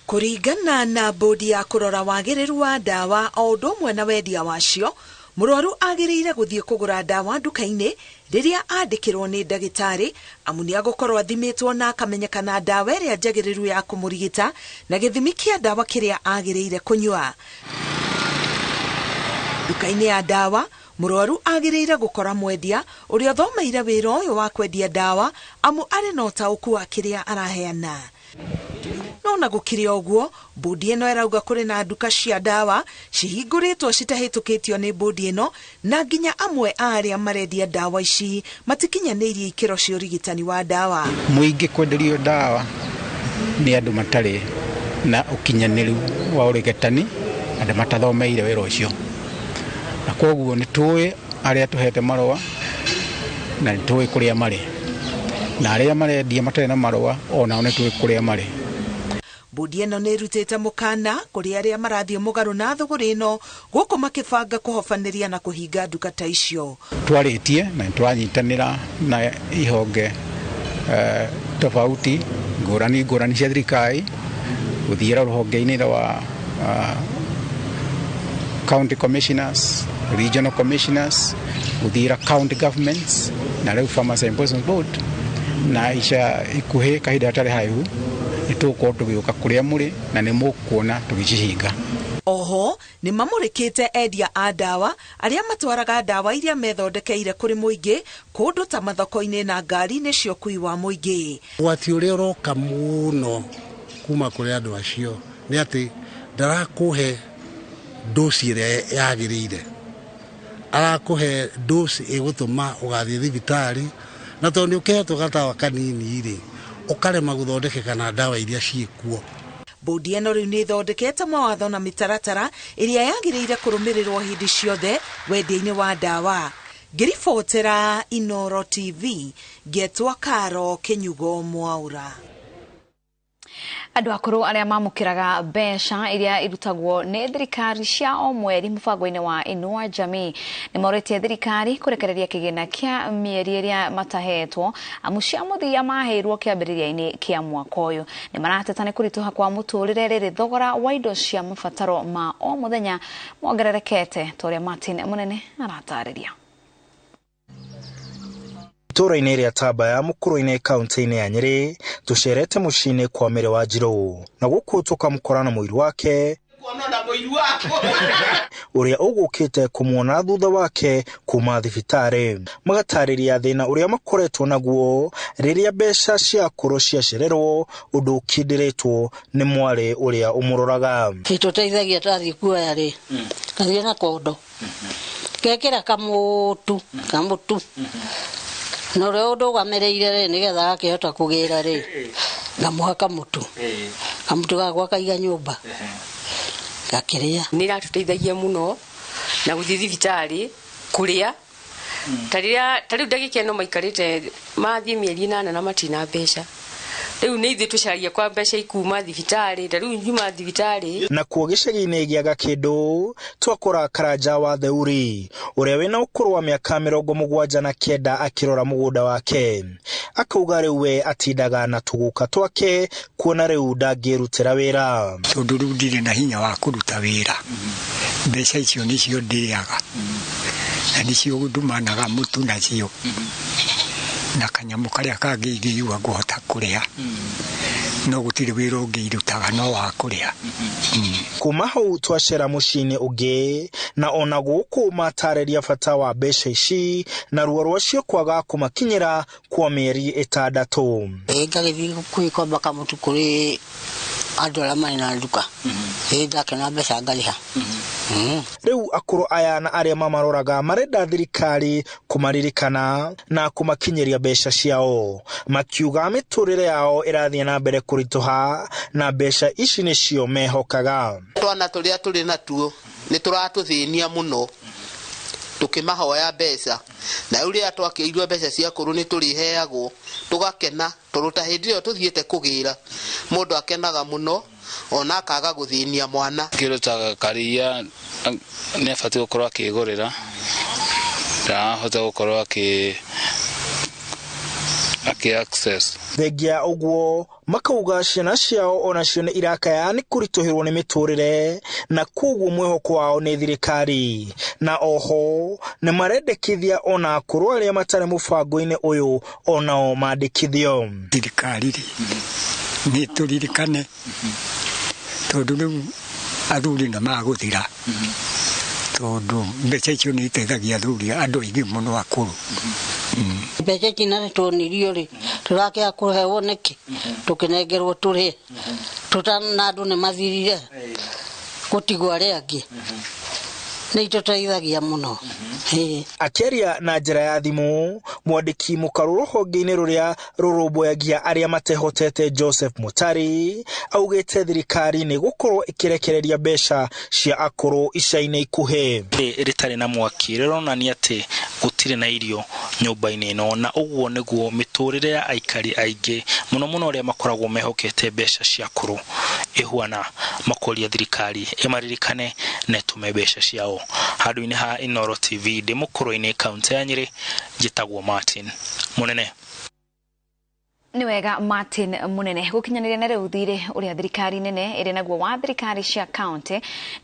Kuringana na bodi ya kurora wagiriru wa ndawa o undu umwe na wendia wacio, murwaru agiriire guthie kugura ndawa nduka-ini rĩrĩa andĩkĩrwo nĩ ndagĩtarĩ, amu nĩ agũkorwo athimĩtwo na akamenyekana ndawa ĩrĩa njagĩrĩru ya kũmũrigita na gĩthimi kĩa ndawa kĩrĩa agĩrĩire kũnyua. Nduka-inĩ ya ndawa, mũrwaru agĩrĩire gũkora mwendia ũrĩa ũthomeire wĩra ũyũ wa kwendia ndawa, amu arĩ na ũtaũku wa kĩrĩa araheana. No na gũkĩrĩ ũguo, bodi ĩno ĩrauga kũrĩ na nduka cia ndawa cihingũrĩtwo citahĩtũkĩtio nĩ bodi ĩno, na nginya amwe a arĩa marendia ndawa ici matikinyanĩirie ikĩro cia ũrigitani wa ndawa. Mũingĩ kwenderio ndawa nĩ andũ matarĩ na ũkinyanĩru wa ũrigitani, andũ matathomeire wĩra ũcio. Na koguo nĩ tũĩ arĩa tũhete marũa na nĩ tũĩ kũrĩa marĩ, na arĩa marendia matarĩ na marũa onao nĩ tũĩ kũrĩa marĩ. Bodi ĩno nĩ ĩrutĩte mũkana kũrĩ arĩa marathiĩ mũgarũ na thũgũrĩ ĩno gũkũ makĩbanga kũhobanĩria na kũhinga nduka ta icio. Twarĩtie na nĩtũranyitanĩra na ihonge tofauti ngũrani ngũrani cia thirikari, gũthiĩra rũhonge-inĩ rwa county commissioners, regional commissioners, gũthiĩra county governments na rĩu Pharmacy Enforcement Board, na ica ikuhĩ kahinda gatarĩ haraihu nĩtũgũkorwo tũgĩũka kũrĩa mũrĩ na nĩ mũkuona tũgĩcihinga. Oho nĩ mamũrĩkĩte endia a ndawa arĩa matwaraga ndawa iria methondekeire kũrĩ mũingĩ kũndũ ta mathoko-inĩ na ngari-inĩ cia ũkui wa mũingĩ. Ũgwati ũrĩa ũroka mũno kuma kũrĩ andũ acio nĩ atĩ ndarakũhe dosi ĩrĩa yagĩrĩire, arakũhe dosi ĩgũtũma ũgathiĩ thibitarĩ, na tondũ nĩ ũkĩhetwo gatawa kanini rĩ, ũkarema gũthondekeka na ndawa iria ciĩkuo. Bodi ĩno rĩu nĩ ĩthondekete mawatho na mĩtaratara ĩrĩa yagĩrĩire kũrũmĩrĩrwo hĩndĩ ciothe wendia-inĩ wa ndawa. Ngĩribotera Inoro TV, ngetwa Karo Kĩnyugo Mwaura. Andũ akũrũ arĩa mamũkĩraga mbeca iria irutagwo nĩ thirikari cia o mweri mũbango-inĩ wa Inua Jamii nĩ morĩtie thirikari kũrekereria kĩgĩna kĩa mĩeri ĩrĩa matahetwo, amu cia mũthia maheirwo kĩambĩrĩria-inĩ kĩa mwaka ũyũ. Nĩ marateta nĩ kũritũha kwa mũtũrĩre rĩrĩ thogora wa indo cia mabataro ma o mũthenya mongererekete, ta ũrĩa Martin Mũnene aratarĩria. Itũũra-inĩ rĩa Tambaya mũkũrũ-inĩ kaunti-inĩ ya Nyĩrĩ, tũcerete mũciĩ-inĩ kwa Mary Wanjirũ, na gũkũ tũkamũkora na mũiru wake ũrĩa ũgũkĩte kũmuona thutha wake kuma thibitarĩ. Magatarĩria thĩna ũrĩa makoretwo naguo rĩrĩa mbeca cia akũrũ ciacererwo, ũndũ ũkindĩrĩtwo nĩ mwarĩ ũrĩa ũmũroraga. Ĩtũteithagia twathiĩ kuoya rĩ, ngathiĩ na kondo ngekĩra kamũtu na ũrĩa ũndũgamĩrĩire rĩ, nĩgetha gakĩhota kũgĩra rĩ, ngamũha kamũtu gakwa kaiga nyũmba gakĩrĩa. Nĩ ĩratũteithagia mũno na gũthiĩ thibitarĩ kũrĩa ta rĩu ndagĩka ĩno maikarĩte mathiĩ mĩeri 8 na matina mbeca. Rĩu nĩ ithuĩ tũcaragia kwa mbeca ikuma thibitarĩ, ta rĩu nyuma thibitarĩ. Nakuo gĩcagi-inĩ gĩa Gakĩndũ twakora Karanja wa Theuri ũrĩa wĩna ũkũrũ wa mĩaka 79 akĩrora mũgũnda wake. Akauga rĩu we atindaga na tũgũka twake kuona rĩu ndangĩrutĩra wĩra. Tondũ rĩu ndirĩ na hinya wa kũruta wĩra, mbeca icio nĩcio ndĩaga na nĩcio ndumanaga mũtu nacio, na kanyamũ karĩa kangĩ ingĩigua ngũhota kũrĩa, no gũtirĩ wĩra ũngĩ irutaga no wa kũrĩa. Kuma hau twacera mũciĩ-inĩ ũngĩ, na ona gũkũ matarĩria bata wa mbeca ici na ruo rwacio kwaga kũmakinyĩra kwa mĩeri 6. Ngagĩthiĩ kwĩkomba kamũtu kũrĩ andũ arĩa marĩ na nduka, ndakĩona mbeca ngarĩha. Rĩu akũrũ aya na arĩa mamaroraga marenda thirikari kũmaririkana na kũmakinyĩria mbeca ciao, makiuga mĩtũrĩre yao ĩrathiĩ na mbere kũritũha na mbeca ici nĩcio mehokaga. Twana tũrĩa tũrĩ natuo nĩ tũratũthĩnia mũno tũkĩmahoya mbeca, na rĩu rĩrĩa twakĩirwo mbeca cia akũrũ nĩ tũrĩheagwo tũgakena, tondũ ta hĩndĩ ĩyo tũthiĩte kũgĩra mũndũ akenaga mũno ona akaga gũthĩnia mwana. Kĩndũ ta karia nĩ abatiĩ gũkorwo akĩgũrĩra, ndarahota gũkorwo Akĩ access. Thengia ũguo makauga ciana ciao onacio nĩ irakaya nĩ kũritũhĩrwo nĩ mĩtũrĩre na koguo mwĩhoko wao nĩ thirikari, na oho nĩ marendekithia ona akũrũ arĩa matarĩ mũbango-inĩ ũyũ onao mandĩkithio. Thirikari rĩ nĩ tũririkane tondũ rĩu athuri nĩ magũthira, tondũ mbeca icio nĩ iteithagia athuri andũ aingĩ mũno akũrũ. Mbeca ici na nĩtuonirio rĩ tũrakĩaga kũhewo nĩkĩ tũkĩnengerwo tũrĩe tũtana andũ nĩ mathirire gũtigwo arĩa angĩ nĩ itũteithagia mũno. Akĩaria na njĩra ya thimũ, mwandĩki mũkarũ rũhonge-inĩ rũrĩa rũrũmbũyagia arĩa matehotete Joseph Mutari augĩte thirikari nĩ gũkorwo ĩkĩrekereria mbeca cia akũrũ ica-inĩ ikuhĩ. Rĩtarĩ na mwaki rĩronania atĩ gũtirĩ na irio nyũmba-inĩ ĩno, na ũguo nĩguo mĩtũrĩre ya aikari aingĩ mũno mũno arĩa makoragwo mehokete mbeca cia akũrũ ĩhuana. Makoria thirikari ĩmaririkane na ĩtũme mbeca ciao. Handũ-inĩ ha Inooro TV ndĩ mũkũrũ-inĩ kaunti ya Nyĩrĩ, njĩtagwo Martin Mũnene. Nĩ wega Martin Munene. Gũkinyanĩria na rĩu thirĩ ũrĩa thirikari nene ĩrĩ naguo wa thirikari cia kaunti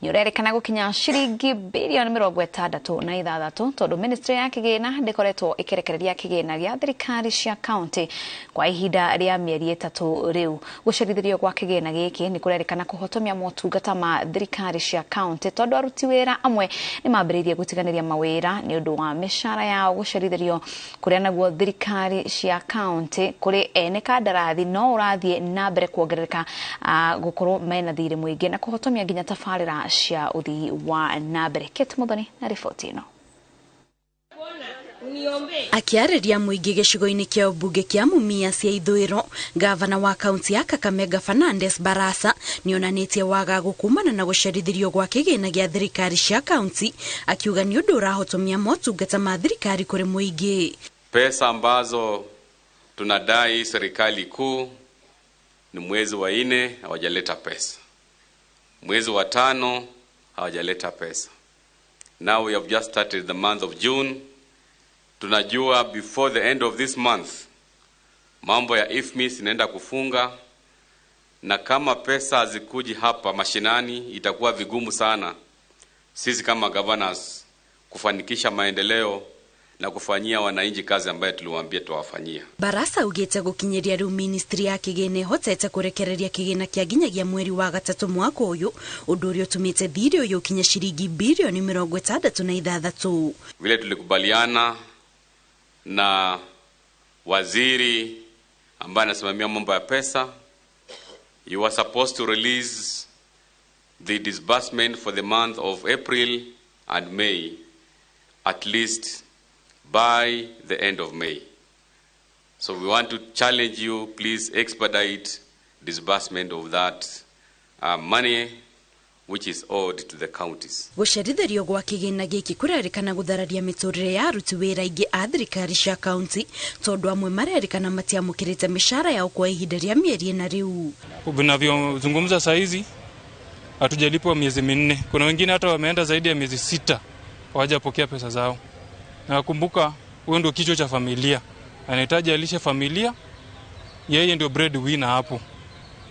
nĩ ũrerĩkana gũkinya ciringi birioni 66 tondũ ministry ya kĩgĩna ndĩkoretwo ĩkĩrekereria kĩgĩna gĩa thirikari cia kaunti kwa ihinda rĩa mĩeri 3 rĩu. Gũcerithĩrio gwa kĩgĩna gĩkĩ nĩ kũrerĩkana kũhotomia motungata ma thirikari cia kaunti tondũ aruti wĩra amwe nĩ mambĩrĩirie gũtiganĩria mawĩra nĩ ũndũ wa mĩcara yao gũcerithĩrio, kũrĩa naguo thirikari cia kaunti kũrĩ ene kandarathi no ũrathiĩ na mbere kuongerereka gũkorwo mena thirĩ mũingĩ na kũhotomia nginya tabarĩra cia ũthii wa na mbere. Kate Muthoni na riboti ĩno. Akĩarĩria mũingĩ gĩcigo-inĩ kĩa ũmbunge kĩa Mumias cia Ithũĩro, gavana wa kaunti ya Kakamega Fernandes Barasa nĩonanĩtie wagagu kumana na gũcerithĩrio gwa kĩgĩna gĩa thirikari cia kaunti, akiuga nĩ ũndũ ũrahotomia motungata ma thirikari kũrĩ mũingĩ. Pesa ambazo tunadai serikali kuu ni mwezi wa 4 hawajaleta pesa, mwezi wa 5 hawajaleta pesa. Now we have just started the month of June. Tunajua before the end of this month mambo ya IFMIS inaenda kufunga, na kama pesa hazikuji hapa mashinani itakuwa vigumu sana sisi kama governors kufanikisha maendeleo na kufanyia wananchi kazi ambayo tuliwaambia tuwafanyia. Barasa augĩte gũkinyĩria rĩu ministry ya kĩgĩna ĩhotete kũrekereria kĩgĩna kĩa nginyagia mweri wa 3 mwaka ũyũ, ũndũ ũrĩa ũtũmĩte thirĩ ũyũ ũkinye ciringi birioni 66. Vile tulikubaliana na waziri ambaye anasimamia mambo ya pesa, you are supposed to release the disbursement for the month of April and May at least by the end of May. So we want to challenge you, please expedite disbursement of that money which is owed to the counties. Gũcerithĩrio gwa kĩgĩna gĩkĩ kũrerĩkana gũthararia mĩtũrĩre ya aruti wĩra aingĩ a thirikari cia kaunti tondũ amwe marerĩkana matiamũkĩrĩte mĩcara yao kwa ihinda rĩa mĩeri 4 rĩu. Tunavyozungumza saa hizi hatujalipwa miezi 4. Kuna wengine hata wameenda zaidi ya miezi 6 hawajapokea pesa zao. Na kumbuka huyo ndio kichwa cha familia, anahitaji alishe familia, yeye ndio breadwinner hapo.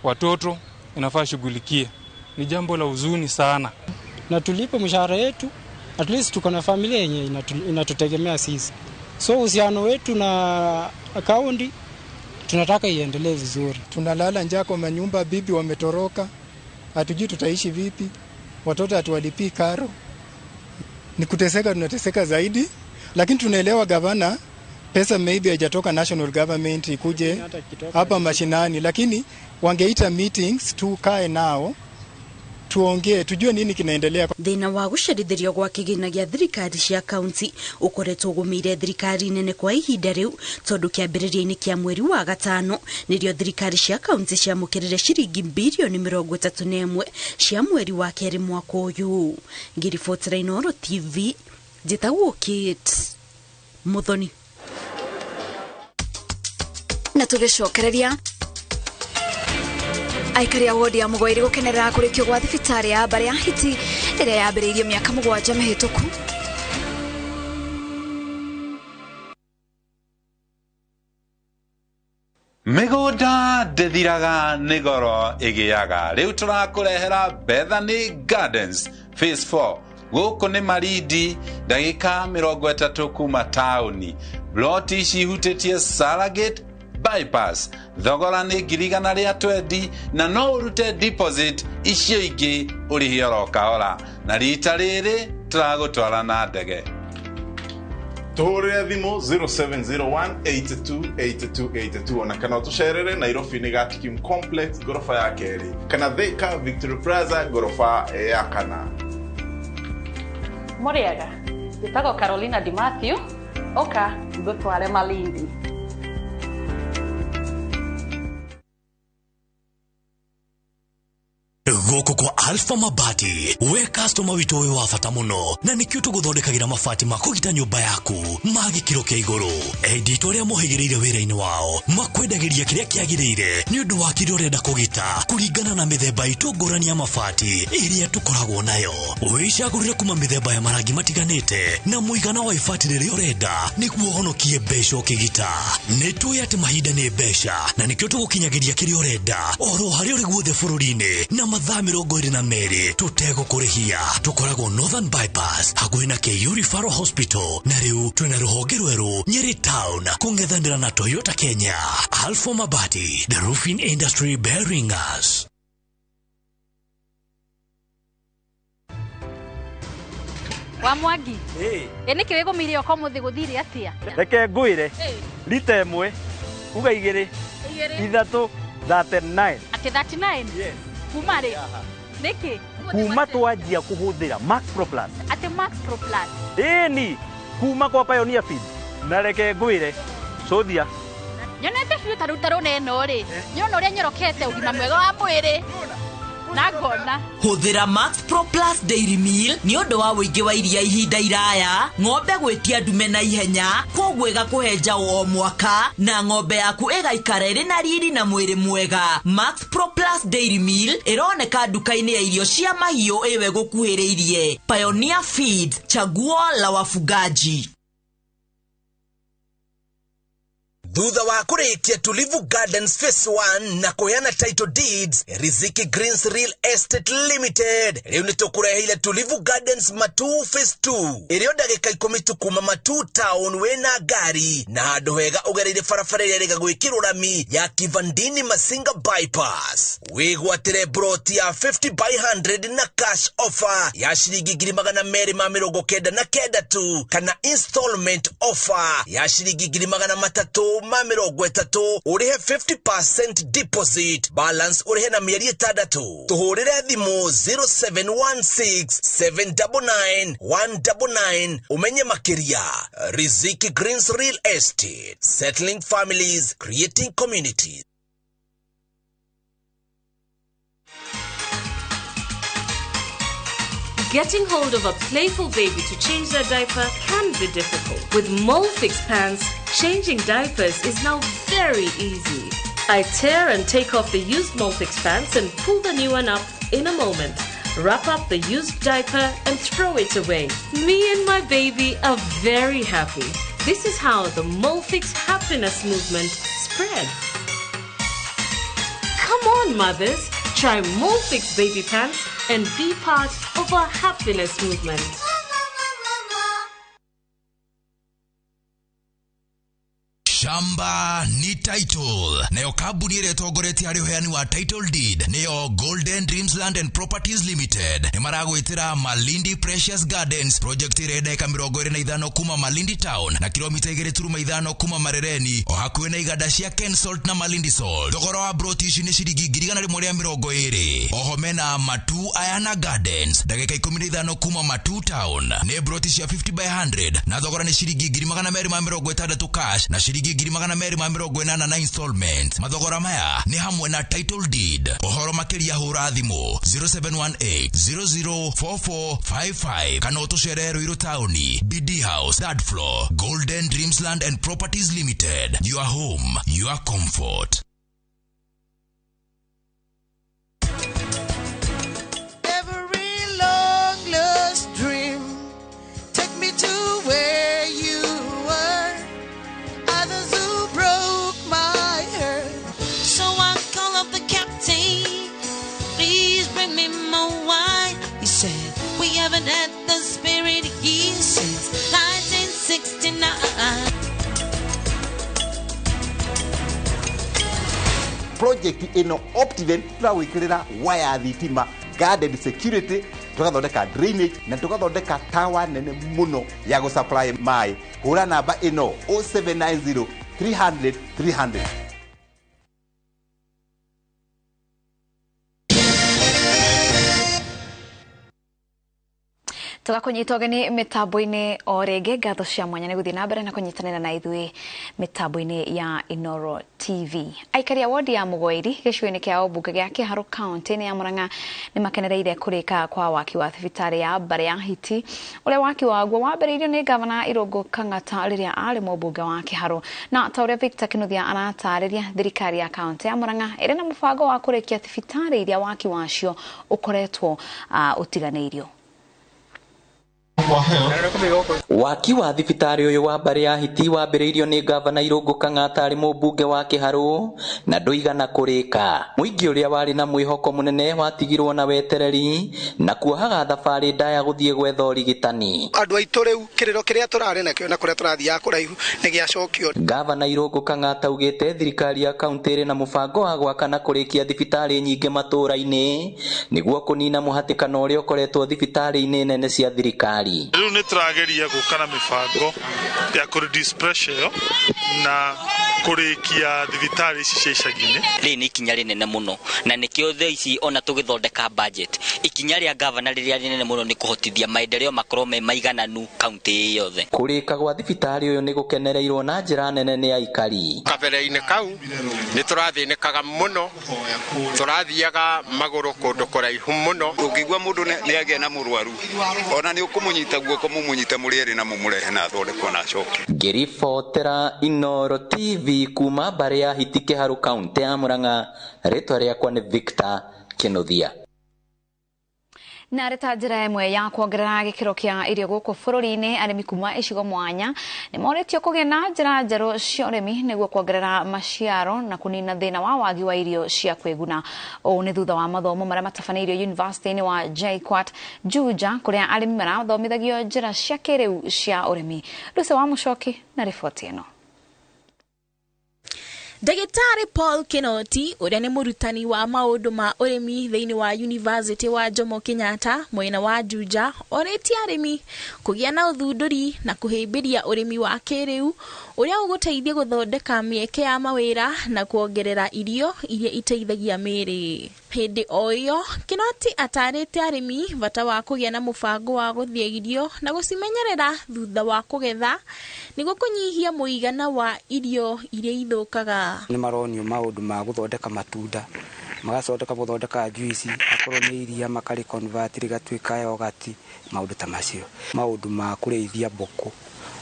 Watoto inafaa shughulikie. Ni jambo la huzuni sana. Na tulipe mshahara yetu, at least tuko na familia yenye inatutegemea sisi. So uhusiano wetu na kaunti tunataka iendelee vizuri. Tunalala njaa kwa manyumba, bibi wametoroka, hatujui tutaishi vipi, watoto hatuwalipii karo. Ni kuteseka, tunateseka zaidi. Lakini tunaelewa gavana, pesa maybe haijatoka national government ikuje hapa mashinani, lakini wangeita meetings tukae nao tuongee tujue nini kinaendelea. Thina wa gũcerithĩrio gwa kĩgĩna gĩa thirikari cia kaunti ũkoretwo ũgũmĩire thirikari nene kwa ihinda rĩu tondũ kĩambĩrĩria-inĩ kĩa mweri wa 5 nĩrĩo thirikari cia kaunti ciamũkĩrire ciringi birioni 31 cia mweri wa 2 mwaka ũyũ. Ngĩribotera Inooro TV, njĩtagwo Kate Muthoni. Na tũgĩcokereria aikari a wodi ya Mũgwairĩ gũkenerera kũrĩkio gwa thibitarĩ ya mbarĩ ya Hiti ĩrĩa yambĩrĩirio mĩaka 7 mĩhĩtũku. Mĩgũnda ndĩthiraga nĩ goro ĩgĩaga. Rĩu tũrakũrehera Bethany Gardens Phase 4. Gũkũ nĩ Malindi, ndagĩka 30 kuma taũni. Ploti ici ihutĩtie Saragate Bypass. Thogora nĩ 120,000 na no ũrute deposit icio ingĩ ũrĩhie oro kahora. Na rita rĩrĩ tũragũtwara na ndege. Tũhũrĩre thimũ 0701828282 ona kana ũtũcerere Nairobi nĩ Gatikim Complex ngoroba ya kerĩ kana Thika Victory Plaza ngoroba ya kana. Mũrĩega, njĩtagwo Carolina Di Matthew, ũka ngũtware Malindi. Gũkũ kwa Alpha Mabati, we customer witũ wĩ wa bata mũno, na nĩkĩo tũgũthondekagĩra mabati ma kũgita nyũmba yaku ma gĩkĩro kĩa igũrũ. Endi arĩa mohĩgĩrĩire wĩra-inĩ wao makwendagĩria kĩrĩa kĩagĩrĩire nĩ ũndũ wa kĩrĩa ũrenda kũgita kũringana na mĩthemba itũ ngũrani ya mabati ĩrĩa tũkoragwo nayo. Wĩcagũrĩre kuma mĩthemba ya marangi matiganĩte na mũigana wa ibati rĩrĩa ũrenda nĩguo ũhonokie mbeca ũkĩgita. Nĩ tũĩ atĩ mahinda nĩ mbeca na nĩkĩo tũgũkinyagĩria kĩrĩa ũrenda oro harĩa ũrĩ guothe bũrũri-inĩ na mathaa 22 tũtegũkũrĩhia. Tũkoragwo Northern Bypass hakuhĩ na KU Referral Hospital, na rĩu twĩna rũhonge rwerũ Nyeri Town kũng'ethanĩra na Toyota Kenya. Alpha Mabati, the roofing industry bearing us. Wa Mwangi, ĩ nĩkĩ wĩgũmĩire oka ũmũthĩ gũthire atĩa? Reke ngwĩre, rita ĩmwe uga igĩrĩ ithatũ 39. Atĩ 39? Yes. Kuma rĩ? Nĩkĩ? Kuma twanjia kũhũthĩra Max Pro Plus. Atĩ Max Pro Plus? Ĩni, kuma kwa Pioneer Feed. Na reke ngwĩre, cũthia. Nyonete biũ ta rĩu ta rũna ĩno rĩ, nyona ũrĩa nyorokete ũgima mwega wa mwĩrĩ na ngona. Hũthĩra Max Pro Plus Dairy Meal nĩ ũndũ wa ũingĩ wa iria ihinda iraya, ng'ombe gwĩtia ndume na ihenya, kwoguo ĩgakũhe njaũ o mwaka, na ng'ombe yaku ĩgaikara ĩrĩ na riri na mwĩrĩ mwega. Max Pro Plus Dairy Meal ĩroneka nduka-inĩ ya irio cia mahiũ ĩwe gũkuhĩrĩirie. Pioneer Feeds, chaguo la wafugaji. Thutha wa kũrĩkia Tulivu Gardens Phase 1 na kũheana title deeds, Riziki Greens Real Estate Limited rĩu nĩ tũkũreheire Tulivu Gardens Matuu Phase 2 ĩrĩ o ndagĩka 10 tu kuma Matuu Town wĩna ngari na handũ hega ũgereire barabara ĩrĩa ĩrĩga gwĩkĩrwo rami ya Kivandini Masinga Bypass. Wĩgwatĩre broti ya 50 by 100 na cash offer ya ciringi 299,000 tu, kana installment offer ya ciringi 330,000 ũrĩhe 50% deposit, balance ũrĩhe na mĩeri 6. Tũhũrĩre thimũ 0716 799 199 ũmenye makĩria. Riziki Greens Real Estate, settling families, creating communities. Getting hold of a playful baby to change their diaper can be difficult. With Molfix pants, changing diapers is now very easy. I tear and take off the used Molfix pants and pull the new one up in a moment. Wrap up the used diaper and throw it away. Me and my baby are very happy. This is how the Molfix happiness movement spreads. Come on, mothers, try Molfix baby pants and be part of our happiness movement. Shamba ni title. Nayo kambuni ĩrĩa ĩtongoretie harĩ ũheani wa title deed nĩyo Golden Dreams Land and Properties Limited. Nĩ maragwĩtĩra Malindi Precious Gardens project ĩrĩa ndagĩka 25 kuma Malindi Town na kilomita 2.5 kuma Marereni, o hakuhĩ na iganda cia Kensalt na Malindi Salt. Thogora wa broti ici nĩ ciringi 120,000. Oho mena Matu Ayana Gardens ndagĩka 15 kuma Matu Town, nĩ broti cia 50 by 100 na thogora nĩ ciringi 260,000 cash na ciringi 280,000 na installment. Mathogora maya nĩ hamwe na title deed. Ũhoro makĩria hũra thimũ 0718 004455 kana ũtũcerere Ruiru Taũni, BD House, third floor, Golden Dreams Land and Properties Limited. Your home, your comfort. Every long lost dream, take me to where you were. Others who broke my heart, Haven't had the spirit here since 1969. Project ino Optiven turawikirira waya thitima, guarded security, tugathondeka drainage na tugathondeka tower nene muno ya go supply mai. Hura namba ino 0790 300 300. Tugakunyita ũgeni mĩtambo-inĩ o rĩngĩ. Ngatho cia mwanya nĩ gũthiĩ na mbere na kũnyitanĩra na ithuĩ mĩtambo-inĩ ya Inoro TV. Aikari a wodi ya Mũgoiri gĩcigo-inĩ kĩa ũmbunge gĩa Kĩharũ kaunti-inĩ ya Murang'a nĩ makenereire kũrĩka kwa waki wa thibitarĩ ya mbarĩ ya Hiti ũrĩa waki waguo wambĩrĩirio nĩ gavana Irũngũ Kang'ata rĩrĩa arĩ mũmbunge wa Kĩharũ. Na ta ũrĩa Victor Kinuthia aratarĩria, thirikari ya kaunti ya Murang'a ĩrĩ na mũbango wa kũrĩkia thibitarĩ iria waki wacio ũkoretwo ũtiganĩirio. Waki wa thibitarĩ ũyũ wa mbarĩ ya Hiti wambĩrĩirio nĩ gavana Irũngũ Kang'ata arĩ mũmbunge wa Kĩharũ na ndũigana kũrĩka. Mũingĩ ũrĩa warĩ na mwĩhoko mũnene watigirwo na wetereri na kuohaga thabarĩ ndaya gũthiĩ gwetha ũrigitani. Andũ aitũ rĩu kĩrĩro kĩrĩa tũrarĩ nakĩo na kũrĩa tũrathiaga kũraihu nĩ gĩacokio. Gavana Irũngũ Kang'ata augĩte thirikari ya kaunti ĩrĩ na mũbango wa gwaka na kũrĩkia thibitarĩ nyingĩ matũũra-inĩ nĩguo kũnina mũhatĩkano ũrĩa ũkoretwo thibitarĩ-inĩ nene cia thirikari. Rĩu nĩ tũrageria gũka na mĩbango ya kũ reduce pressure ĩyo na kũrĩkia thibitarĩ ici cia icagi-inĩ. Rĩrĩ nĩ ikinya rĩnene mũno na nĩkĩo thaa ici ona tũgĩthondeka budget ikinya rĩa gavana rĩrĩa rĩnene mũno nĩ kũhotithia maendeleo makorwo me maigananu kaunti yothe. Kũrĩka gwa thibitarĩ ũyũ nĩ gũkenereirwo na njĩra nene nĩ aikari. Kabere-inĩ kau nĩ tũrathĩnĩkaga mũno, tũrathiaga magũrũ kũndũ kũraihu mũno. Ũngĩigua mũndũ nĩ agĩa na mũrwaru ona nĩ ũkũmũnyita guoko mũmũnyite mũrĩ erĩ na mũmũrehe na athondekwo na acoke. Ngĩribotera Inoro TV kuma mbarĩ ya Hiti Kĩharũ kaunti ya Murang'a, rĩtwa rĩakwa nĩ Victor Kinuthia. Na arĩ ta njĩra ĩmwe ya kuongerera gĩkĩro kĩa irio gũkũ bũrũri-inĩ, arĩmi kuma icigo mwanya nĩ morĩtio kũgĩa na njĩra njerũ cia ũrĩmi nĩguo kuongerera maciaro na kũnina thĩna wa wagi wa irio cia kwĩguna. Ũũ nĩ thutha wa mathomo marĩa matabanĩirio yunivasĩtĩ-inĩ wa JKUAT Juja kũrĩa arĩmi marathomithagio njĩra cia kĩrĩu cia ũrĩmi. Lucy wa Mũcoki na riboti ĩno. Ndagĩtarĩ Paul Kinoti ũrĩa nĩ mũrutani wa maũndũ ma ũrĩmi thĩinĩ wa University wa Jomo Kenyatta mwena wa Juja orĩtie arĩmi kũgĩa na ũthundũri na kũhĩmbĩria ũrĩmi wa kĩrĩu ũrĩa ũgũteithia gũthondeka mĩeke ya mawĩra na kuongerera irio iria iteithagia mĩĩrĩ. Hĩndĩ o ĩyo Kinoti atarĩte arĩmi bata wa kũgĩa na mũbango wa gũthĩa irio na gũcimenyerera thutha wa kũgetha nĩguo kũnyihia mũigana wa irio iria ithũkaga. Nĩ maronio maũndũ ma gũthondeka matunda, magacoka gũthondeka juice, akorwo nĩ iria makarĩ convert rĩgatuĩka yogurt, maũndũ ta macio. Maũndũ ma kũrĩithia mbũkũ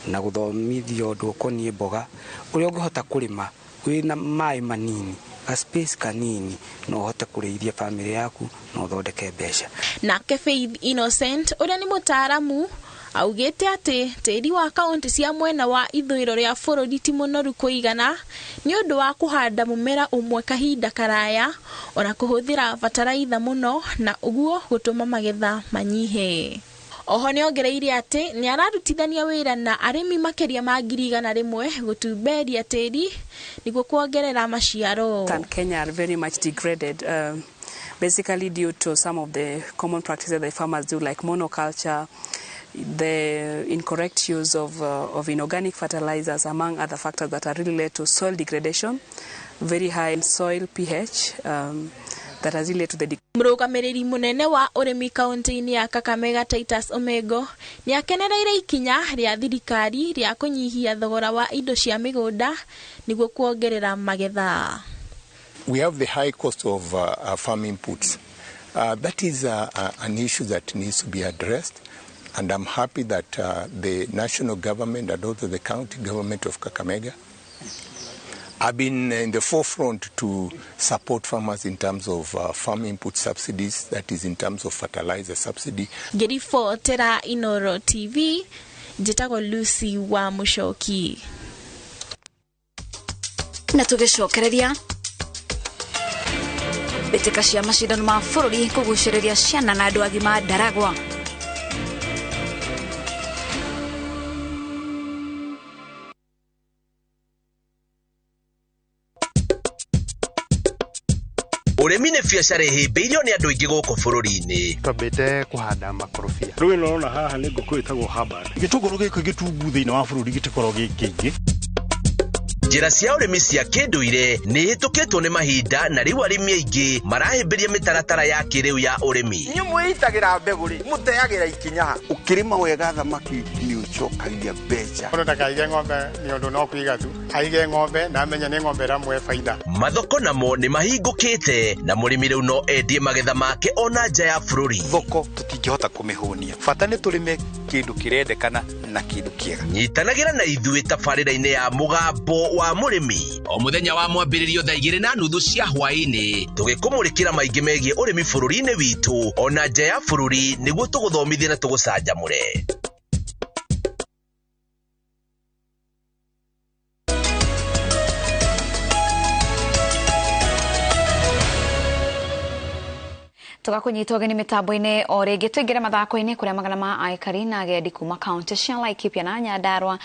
na gũthomithio ũndũ ũkoniĩ mboga ũrĩa ũngĩhota kũrĩma wĩna maĩ manini, ga space kanini, no ũhote kũrĩithia famĩlĩ yaku na ũthondeke mbeca. Nake Faith Innocent ũrĩa nĩ mũtaaramu augĩte atĩ tĩri wa kaunti cia mwena wa ithũĩro rĩa bũrũri ti mũnoru kũigana nĩ ũndũ wa kũhanda mũmera ũmwe kahinda karaya ona kũhũthĩra bataraitha mũno na ũguo gũtũma magetha manyihe. Oho nĩongereire atĩ nĩ ararutithania wĩra na arĩmi makĩria ma 100,000 gũtumberia tĩri nĩguo kuongerera maciaro. Kenya are very much degraded, basically due to some of the common practices that farmers do, like monoculture, the incorrect use of inorganic fertilizers, among other factors that are really led to soil degradation, very high soil pH, that has led to the Mũrũgamĩrĩri mũnene wa ũrĩmi kaunti-inĩ ya Kakamega Titus Omego nĩ akenereire ikinya rĩa thirikari rĩa kũnyihia thogora wa indo cia mĩgũnda nĩguo kuongerera magetha. We have the high cost of farm inputs. That is an issue that needs to be addressed, and I'm happy that the national government and also the county government of Kakamega have been in the forefront to support farmers in terms of farm input subsidies, that is in terms of fertilizer subsidy. Ngĩribotera Inoro TV, njĩtagwo Lucy wa Mũcoki. Na tũgĩcokereria mbĩtĩka cia macindano ma bũrũri kũgucĩrĩria ciana na andũ agima Ndaragwa. Ũrĩmi nĩ biacara ĩhĩmbĩirio nĩ andũ aingĩ gũkũ bũrũri-inĩ. Twambĩte kũhanda makorobia. Rĩu ĩno ũrona haha nĩ ngũkũ ĩtagwo Hubbard. Gĩtũngũrũ gĩkĩ gĩtungu thĩinĩ wa bũrũri gĩtikoragwo gĩ kĩingĩ. Njĩra cia ũrĩmi cia kĩndũire nĩ ihĩtũkĩtwo nĩ mahinda na rĩu arĩmi aingĩ marahĩmbĩria mĩtaratara ya kĩrĩu ya ũrĩmi. Inyuĩ mwĩitagĩra mbegũ rĩ, mũteagĩra ikinya ha? Ũkĩrĩma wega thamaki nĩ ũcokagia mbeca. Mũndũ ndakaige ng'ombe nĩ ũndũ no kũiga tu, aige ng'ombe na amenye nĩ ng'ombe ĩramũhe baida. Mathoko namo nĩ mahingũkĩte na mũrĩmi rĩu no endie magetha make ona nja ya bũrũri. Thoko tũtingĩhota kũmĩhũnia, bata nĩ tũrĩme kĩndũ kĩrendekana na kĩndũ kĩega. Nyitanagĩra na ithuĩ tabarĩra-inĩ ya Mũgambo wa Mũrĩmi o mũthenya wa mwambĩrĩrio thaa 2:30 cia hwaĩ-inĩ, tũgĩkũmũrĩkĩra maingĩ megiĩ ũrĩmi bũrũri-inĩ witũ ona nja ya bũrũri nĩguo tũgũthomithie na tũgũcanjamũre. Tugakunyitwo geni mitambo-inĩ o rĩngĩ tũingĩre mathako-inĩ kũrĩa magana ma aikari na agendi kuma kaunti cia Laikipia na Nyandarua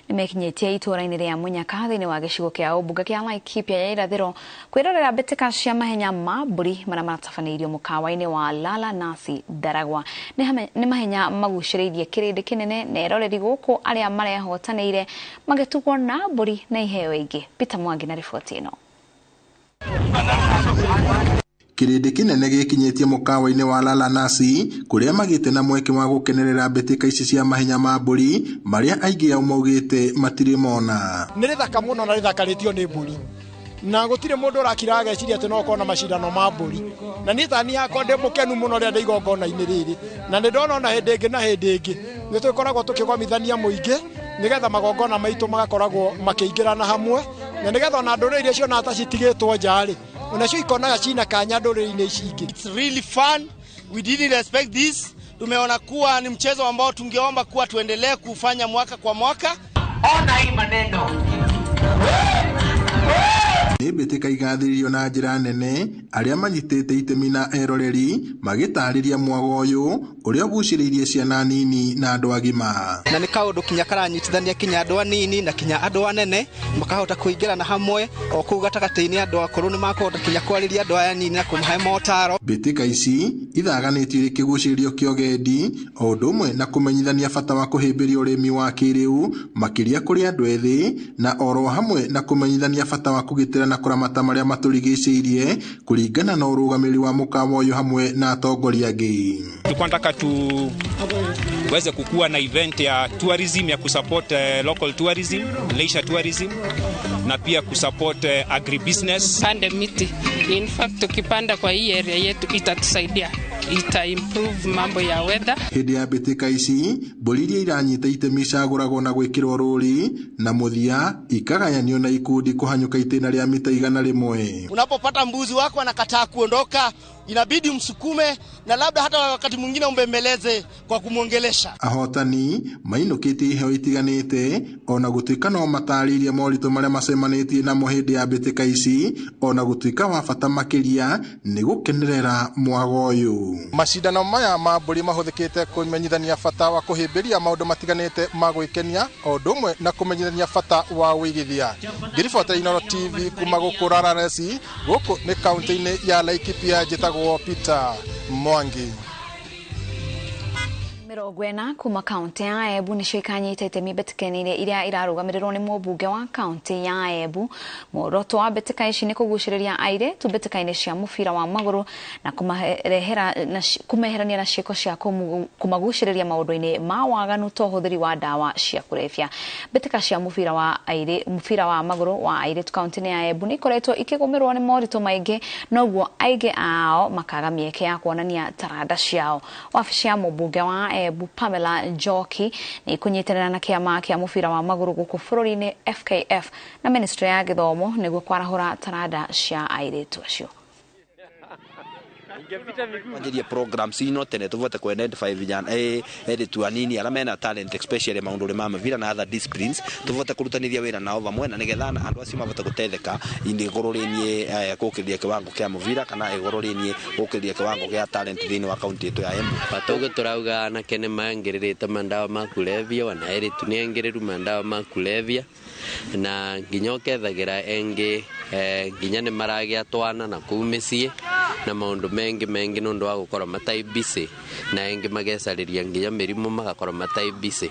nĩmekinyĩtie itũũra-inĩ rĩa Munyaka thĩinĩ wa gĩcigo kĩa ũmbunge kĩa Laikipia ya irathĩro kwĩrorera mbĩtĩka cia mahenya ma mbũri marĩa maratabanĩirio mũkawa-inĩ wa Lala Nasi Ndaragwa. Nĩ mahenya magucĩrĩirie kĩrĩndĩ kĩnene na eroreri gũkũ arĩa marehotanĩire magĩtugwo na mbũri na iheo ingĩ. Peter Mwangi na riboti ĩno. Kĩrĩndĩ kĩnene gĩkinyĩtie mũkawa-inĩ wa Lala Nasi kũrĩa magĩte na mweke wa gũkenerera mbĩtĩka ici cia mahenya ma mbũri marĩa aingĩ ao maugĩte matirĩ mona. Nĩ rĩthaka mũno na rĩthakarĩtio nĩ mbũri na gũtirĩ mũndũ ũrakira ageciria atĩ no ũkorwo na macindano ma mbũri, na niĩ tani yakwa ndĩ mũkenu mũno rĩrĩa ndĩ igongona-inĩ rĩrĩ, na nĩ ndona ona hĩndĩ ĩngĩ na hĩndĩ ĩngĩ nĩ tũkoragwo tũkĩgomithania mũingĩ nĩgetha magongona maitũ magakoragwo makĩingĩrana hamwe, na nĩgetha ona ndũrĩrĩ iria ciona ta citigĩtwo nja-rĩ onacio ikonaga cina kanya ndũrĩrĩ-inĩ ici ingĩ. It's really fun. We didn't expect this. Tumeona kuwa ni mchezo ambao tungeomba kuwa tuendelee kufanya mwaka kwa mwaka. Ona hii maneno. Nĩ mbĩtĩka igathĩrĩrio na njĩra nene arĩa manyitĩte itemi na eroreri magĩtarĩria mwago ũyũ ũrĩa ũgucĩrĩirie ciana nini na andũ agima. Na nĩ kaũndũ kinya karanyitithania kinya andũ anini na kinya andũ anene makahota kũingĩrana hamwe o kũu gatagatĩ-inĩ andũ akũrũ nĩ makũhota kinya kwarĩria andũ aya anini na kũmahe motaro. Mbĩtĩka ici ithaganĩtio irĩ kĩgucĩrĩrio kĩa ũgendi o ũndũ ũmwe na kũmenyithania bata wa kũhĩmbĩria ũrĩmi wa kĩrĩu makĩria kũrĩ andũ ethĩ na oro hamwe na kũmenyithania bata wa kũgitĩra na kũramata marĩa matũrigicĩirie kũringana na ũrũgamĩrĩri wa mũkawa ũyũ hamwe na atongoria angĩ. Tulikuwa nataka tuweze kukua na event ya tourism ya kusupport local tourism, leisure tourism na pia kusupport agribusiness. Pande miti. In fact tukipanda kwa hii area yetu itatusaidia, ita improve mambo ya weather. Hĩndĩ ya mbĩtĩka ici mbũri iria iranyita itemi icagũragwo na gwĩkĩrwo rũri na mũthia ikagayanio na ikundi kũhanyũka itĩna rĩa mita 100. Unapopata mbuzi wako anakataa kuondoka, inabidi msukume na labda hata wakati mwingine umbembeleze kwa kumuongelesha. Ahotani mainũkĩtie iheo itiganĩte ona gũtuĩka no matarĩirie moritũ marĩa macemanĩtie namo hĩndĩ ya mbĩtĩka ici ona gũtuĩka wa bata makĩria nĩ gũkenerera mwago ũyũ. Macindano maya ma mbũri mahũthĩkĩte kũmenyithania bata wa kũhĩmbĩria maũndũ matiganĩte ma gwĩkenia o ũndũ ũmwe na kũmenyithania bata wa ũigithia. Ngĩribotera Inooro TV kuma gũkũ Lala Nasi, gũkũ nĩ kaunti-inĩ ya Laikipia, njĩtagwo Peter Mwangi. 40 kuma kaunti ya Embu nĩcio ikanyita itemi mbĩtĩka-inĩ iria irarũgamĩrĩrwo nĩ mũmbunge wa kaunti ya Embu. Muoroto wa mbĩtĩka ici nĩ kũgucĩrĩria airĩtu mbĩtĩka-inĩ cia mũbira wa magũrũ na kũmeherania na ciĩko cia kũmagucĩrĩria maũndũ-inĩ ma waganu ta ũhũthĩri wa ndawa cia kũrebia. Mbĩtĩka cia mũbira wa magũrũ wa airĩtu kaunti-inĩ ya Embu nĩ ikoretwo ikĩgũmĩrwo nĩ moritũ maingĩ, noguo aingĩ ao makaga mĩeke ya kuonania taranda ciao. Wabici ya mũmbunge wa Embu Pamela Njoki nĩ ikunyitanĩra na kĩama kĩa mũbira wa magũrũ gũkũ bũrũri-inĩ FKF na ministry ya gĩthomo nĩguo kwarahũra taranda cia airĩtu acio. Kwanjiria programs ino tene tuvote ku identify vijana eritu anini aria mena talent especially maundu ma mavira na other disciplines tuvote kurutanithia wira nao vamwe na nigetha andu acio mavote gutetheka indi iguru rinie kukiria kiwango kia muvira kana iguru rinie gukiria kiwango kia talent thiini wa kaunti yetu ya Embu. Patoge turauga anake ni maingĩrĩrĩte mandawa ma kulevya wana eritu ni aingĩrĩru mandawa ma kulevya na nginya ũkethagĩra engĩ Nginya nĩ maragĩa twana na kũu mĩciĩ na maũndũ mengi mengi nĩ ũndũ wa gũkorwo matai busy na engĩ magecarĩria nginya mĩrimũ magakorwo matai busy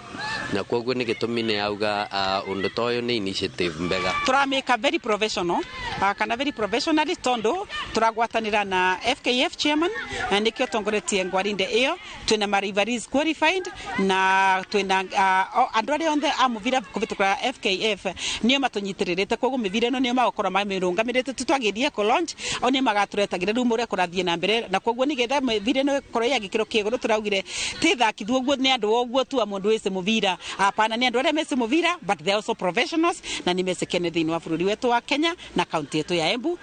na koguo nĩ gĩtũmi nĩ auga ũndũ ta ũyũ nĩ initiative mbega. Tũramĩka very professional kana very professionally tondu turagwatanira na FKF chairman na nikio tongoretie ngwarinde iyo twina ma referees qualified na twina andu aria onthe a muvira kuvitukira FKF nio matunyitirite koguo mivira ino nio magukorwo mamirungamirite tutwagithie ku launch o ni magaturetagire riu muria kurathie na mbere na koguo nigetha mivira ino ikorwo ya gikiro kia iguru turaugire ti thakithwo uguo ni andu uguo tu a mundu wise muvira apana ni andu aria mese muvira but they also professionals na ni mesekene thiini wa bururi wetu wa Kenya na kaunti yetu ya Embu.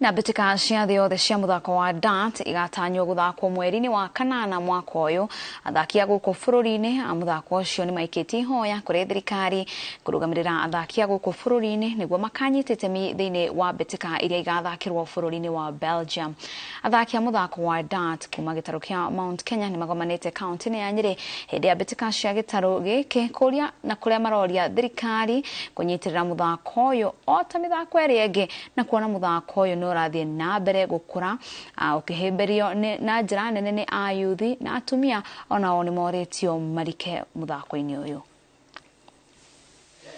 Na mbĩtĩka cia thĩ yothe cia mũthako wa dart igatanywo gũthakwo mweri-inĩ wa kanana mwaka ũyũ. Athaki a gũkũ bũrũri-inĩ a mũthako ũcio nĩ maikĩtie ihoya kũrĩ thirikari kũrũgamĩrĩra athaki a gũkũ bũrũri-inĩ nĩguo makanyita itemi thĩinĩ wa mbĩtĩka iria igathakĩrwo bũrũri-inĩ wa Belgium. Athaki a mũthako wa dart kuma gĩtarũ kĩa Mount Kenya nĩ magomanĩte kaunti-inĩ ya Nyĩrĩ hĩndĩ ya mbĩtĩka cia gĩtarũ gĩkĩ kũria na kũrĩa maroria thirikari kũnyitĩrĩra mũthako ũyũ o ta mĩthako ĩrĩa ĩngĩ na kuona mũthako ũyũ ũrathiĩ na mbere gũkũra ũkĩhĩmbĩrio na njĩra nene nĩ ayuthi na atumia onao nĩ morĩtio marike mũthako-inĩ ũyũ.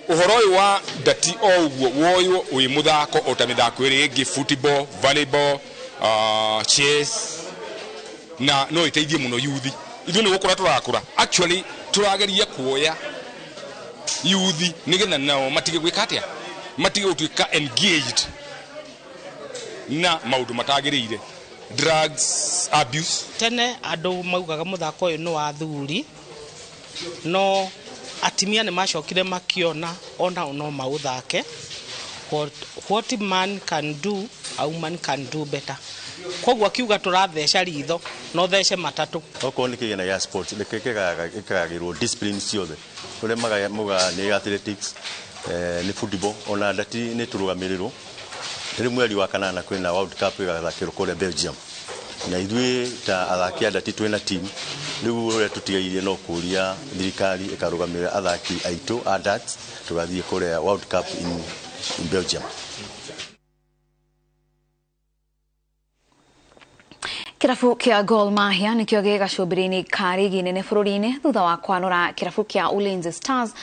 Ũhoro ũyũ wa ndati o ũguo woywo wĩ mũthako o ta mĩthako ĩrĩa ĩngĩ, football, volleyball, chess, na no ĩteithie mũno yuthi. Ithuĩ nĩ gũkũra tũrakũra, actually tũrageria kuoya yuthi nĩgetha nao matige gwĩka atĩa, matige gũtuĩka engaged na maundu matagiriire, drugs abuse. Tene andu maugaga muthako uyu ni wa athuri, no atimia ni macokire makiona ona no mauthake. What man can do, a woman can do better. Koguo akiuga turatheca ritho no thece matatu. Okorwo ni kigena gĩa sports gĩkagagĩrwo discipline ciothe kuria muga ni athletics, ni football, ona ndati ni turugamĩrĩrwo. Rĩu mweri wa kanana kwĩna World Cup ĩgathakĩrwo kũrĩa Belgium, na ithuĩ ta athaki a ndati twĩna team. Rĩu ũrĩa tũtigairie no kũria thirikari ĩkarũgamĩrĩra athaki aitũ a darts tũgathiĩ kũrĩa World Cup in Belgium. Kĩrabu kĩa Gor Mahia nĩkĩo gĩ gacũmbĩrĩ-inĩ ka rigi nene bũrũri-inĩ thutha wa kwanũra kĩrabu kĩa Ulinzi Stars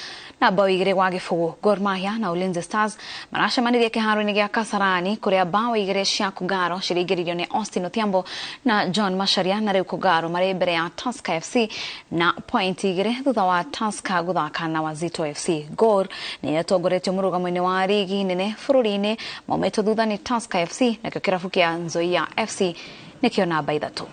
na bao 2-0. Gor Mahia na Ulinzi Stars maracemanirie kĩharo-inĩ gĩa Kasarani kũrĩa bao 2 cia Kogalo ciringĩrĩirio nĩ Austin Odhiambo na John Macharia, na rĩu Kogalo marĩ mbere ya Tusker FC na point 2 thutha wa Tusker gũthaka na Wazito FC. Gor nĩ ĩtongoretio mũrũgamo-inĩ wa rigi nene bũrũri-inĩ maumĩtwo thutha nĩ Tusker FC, nakĩo kĩrabu kĩa Nzoia FC nĩkĩo namba 3.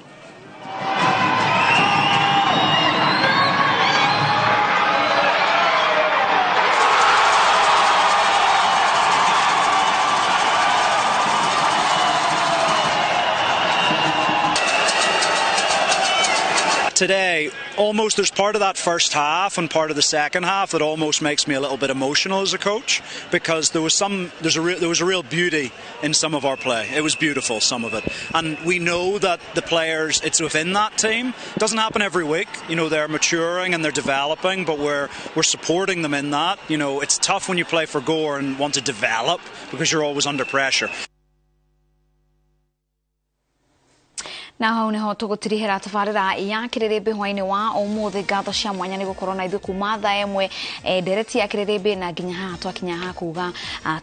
Today, almost there's part of that first half and part of the second half that almost makes me a little bit emotional as a coach, because there was a real beauty in some of our play. It was beautiful, some of it, and we know that the players, it's within that team. It doesn't happen every week, you know. They're maturing and they're developing, but we're supporting them in that. You know, it's tough when you play for Gor and want to develop because you're always under pressure. Na hau niho tugutirihira tabarira ya kiririmbĩ hwainĩ wa ũmũthĩ. Ngatho cia mwanya nĩ gũkorwo na ithuĩ kuma thaa ĩmwe ndereti ya kiririmbĩ na nginya haha twakinya ha kuga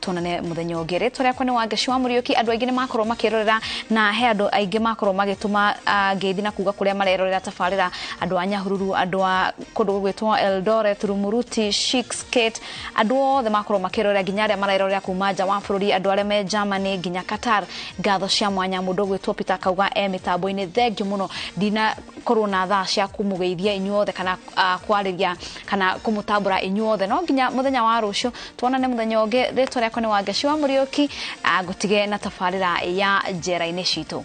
tuonane mũthenya ũngĩ. Rĩtwa rĩakwa nĩ Wangeci wa Mũriũki. Andũ aingĩ nĩ makorwo makĩrorera na he andũ aingĩ makorwo magĩtũma ngeithi na kuga kũrĩa marerorera tabarira, andũ a Nyahururu, andũ a kũndũ gũgwĩtwo Eldoret, Rumuruti, Chickskate, andũ othe makorwo makĩrorera nginya arĩa marerorera kuma nja wa bũrũri, andũ arĩa me Germany nginya Qatar. Ngatho cia mwanya mũndũ ũgwĩtwo Peter Kauga e mĩtambo inĩ thengiũ mũno, ndinakorwo na thaa cia kũmũgeithia inyuothe kana kwarĩria kana kũmũtambũra inyuothe. No nginya mũthenya wa rũciũ tuonane mũthenya ũngĩ. Rĩtwa rĩakwa nĩ Wangeci wa Mũriũki, ngũtige na tabarĩra ya njera-inĩ citũ.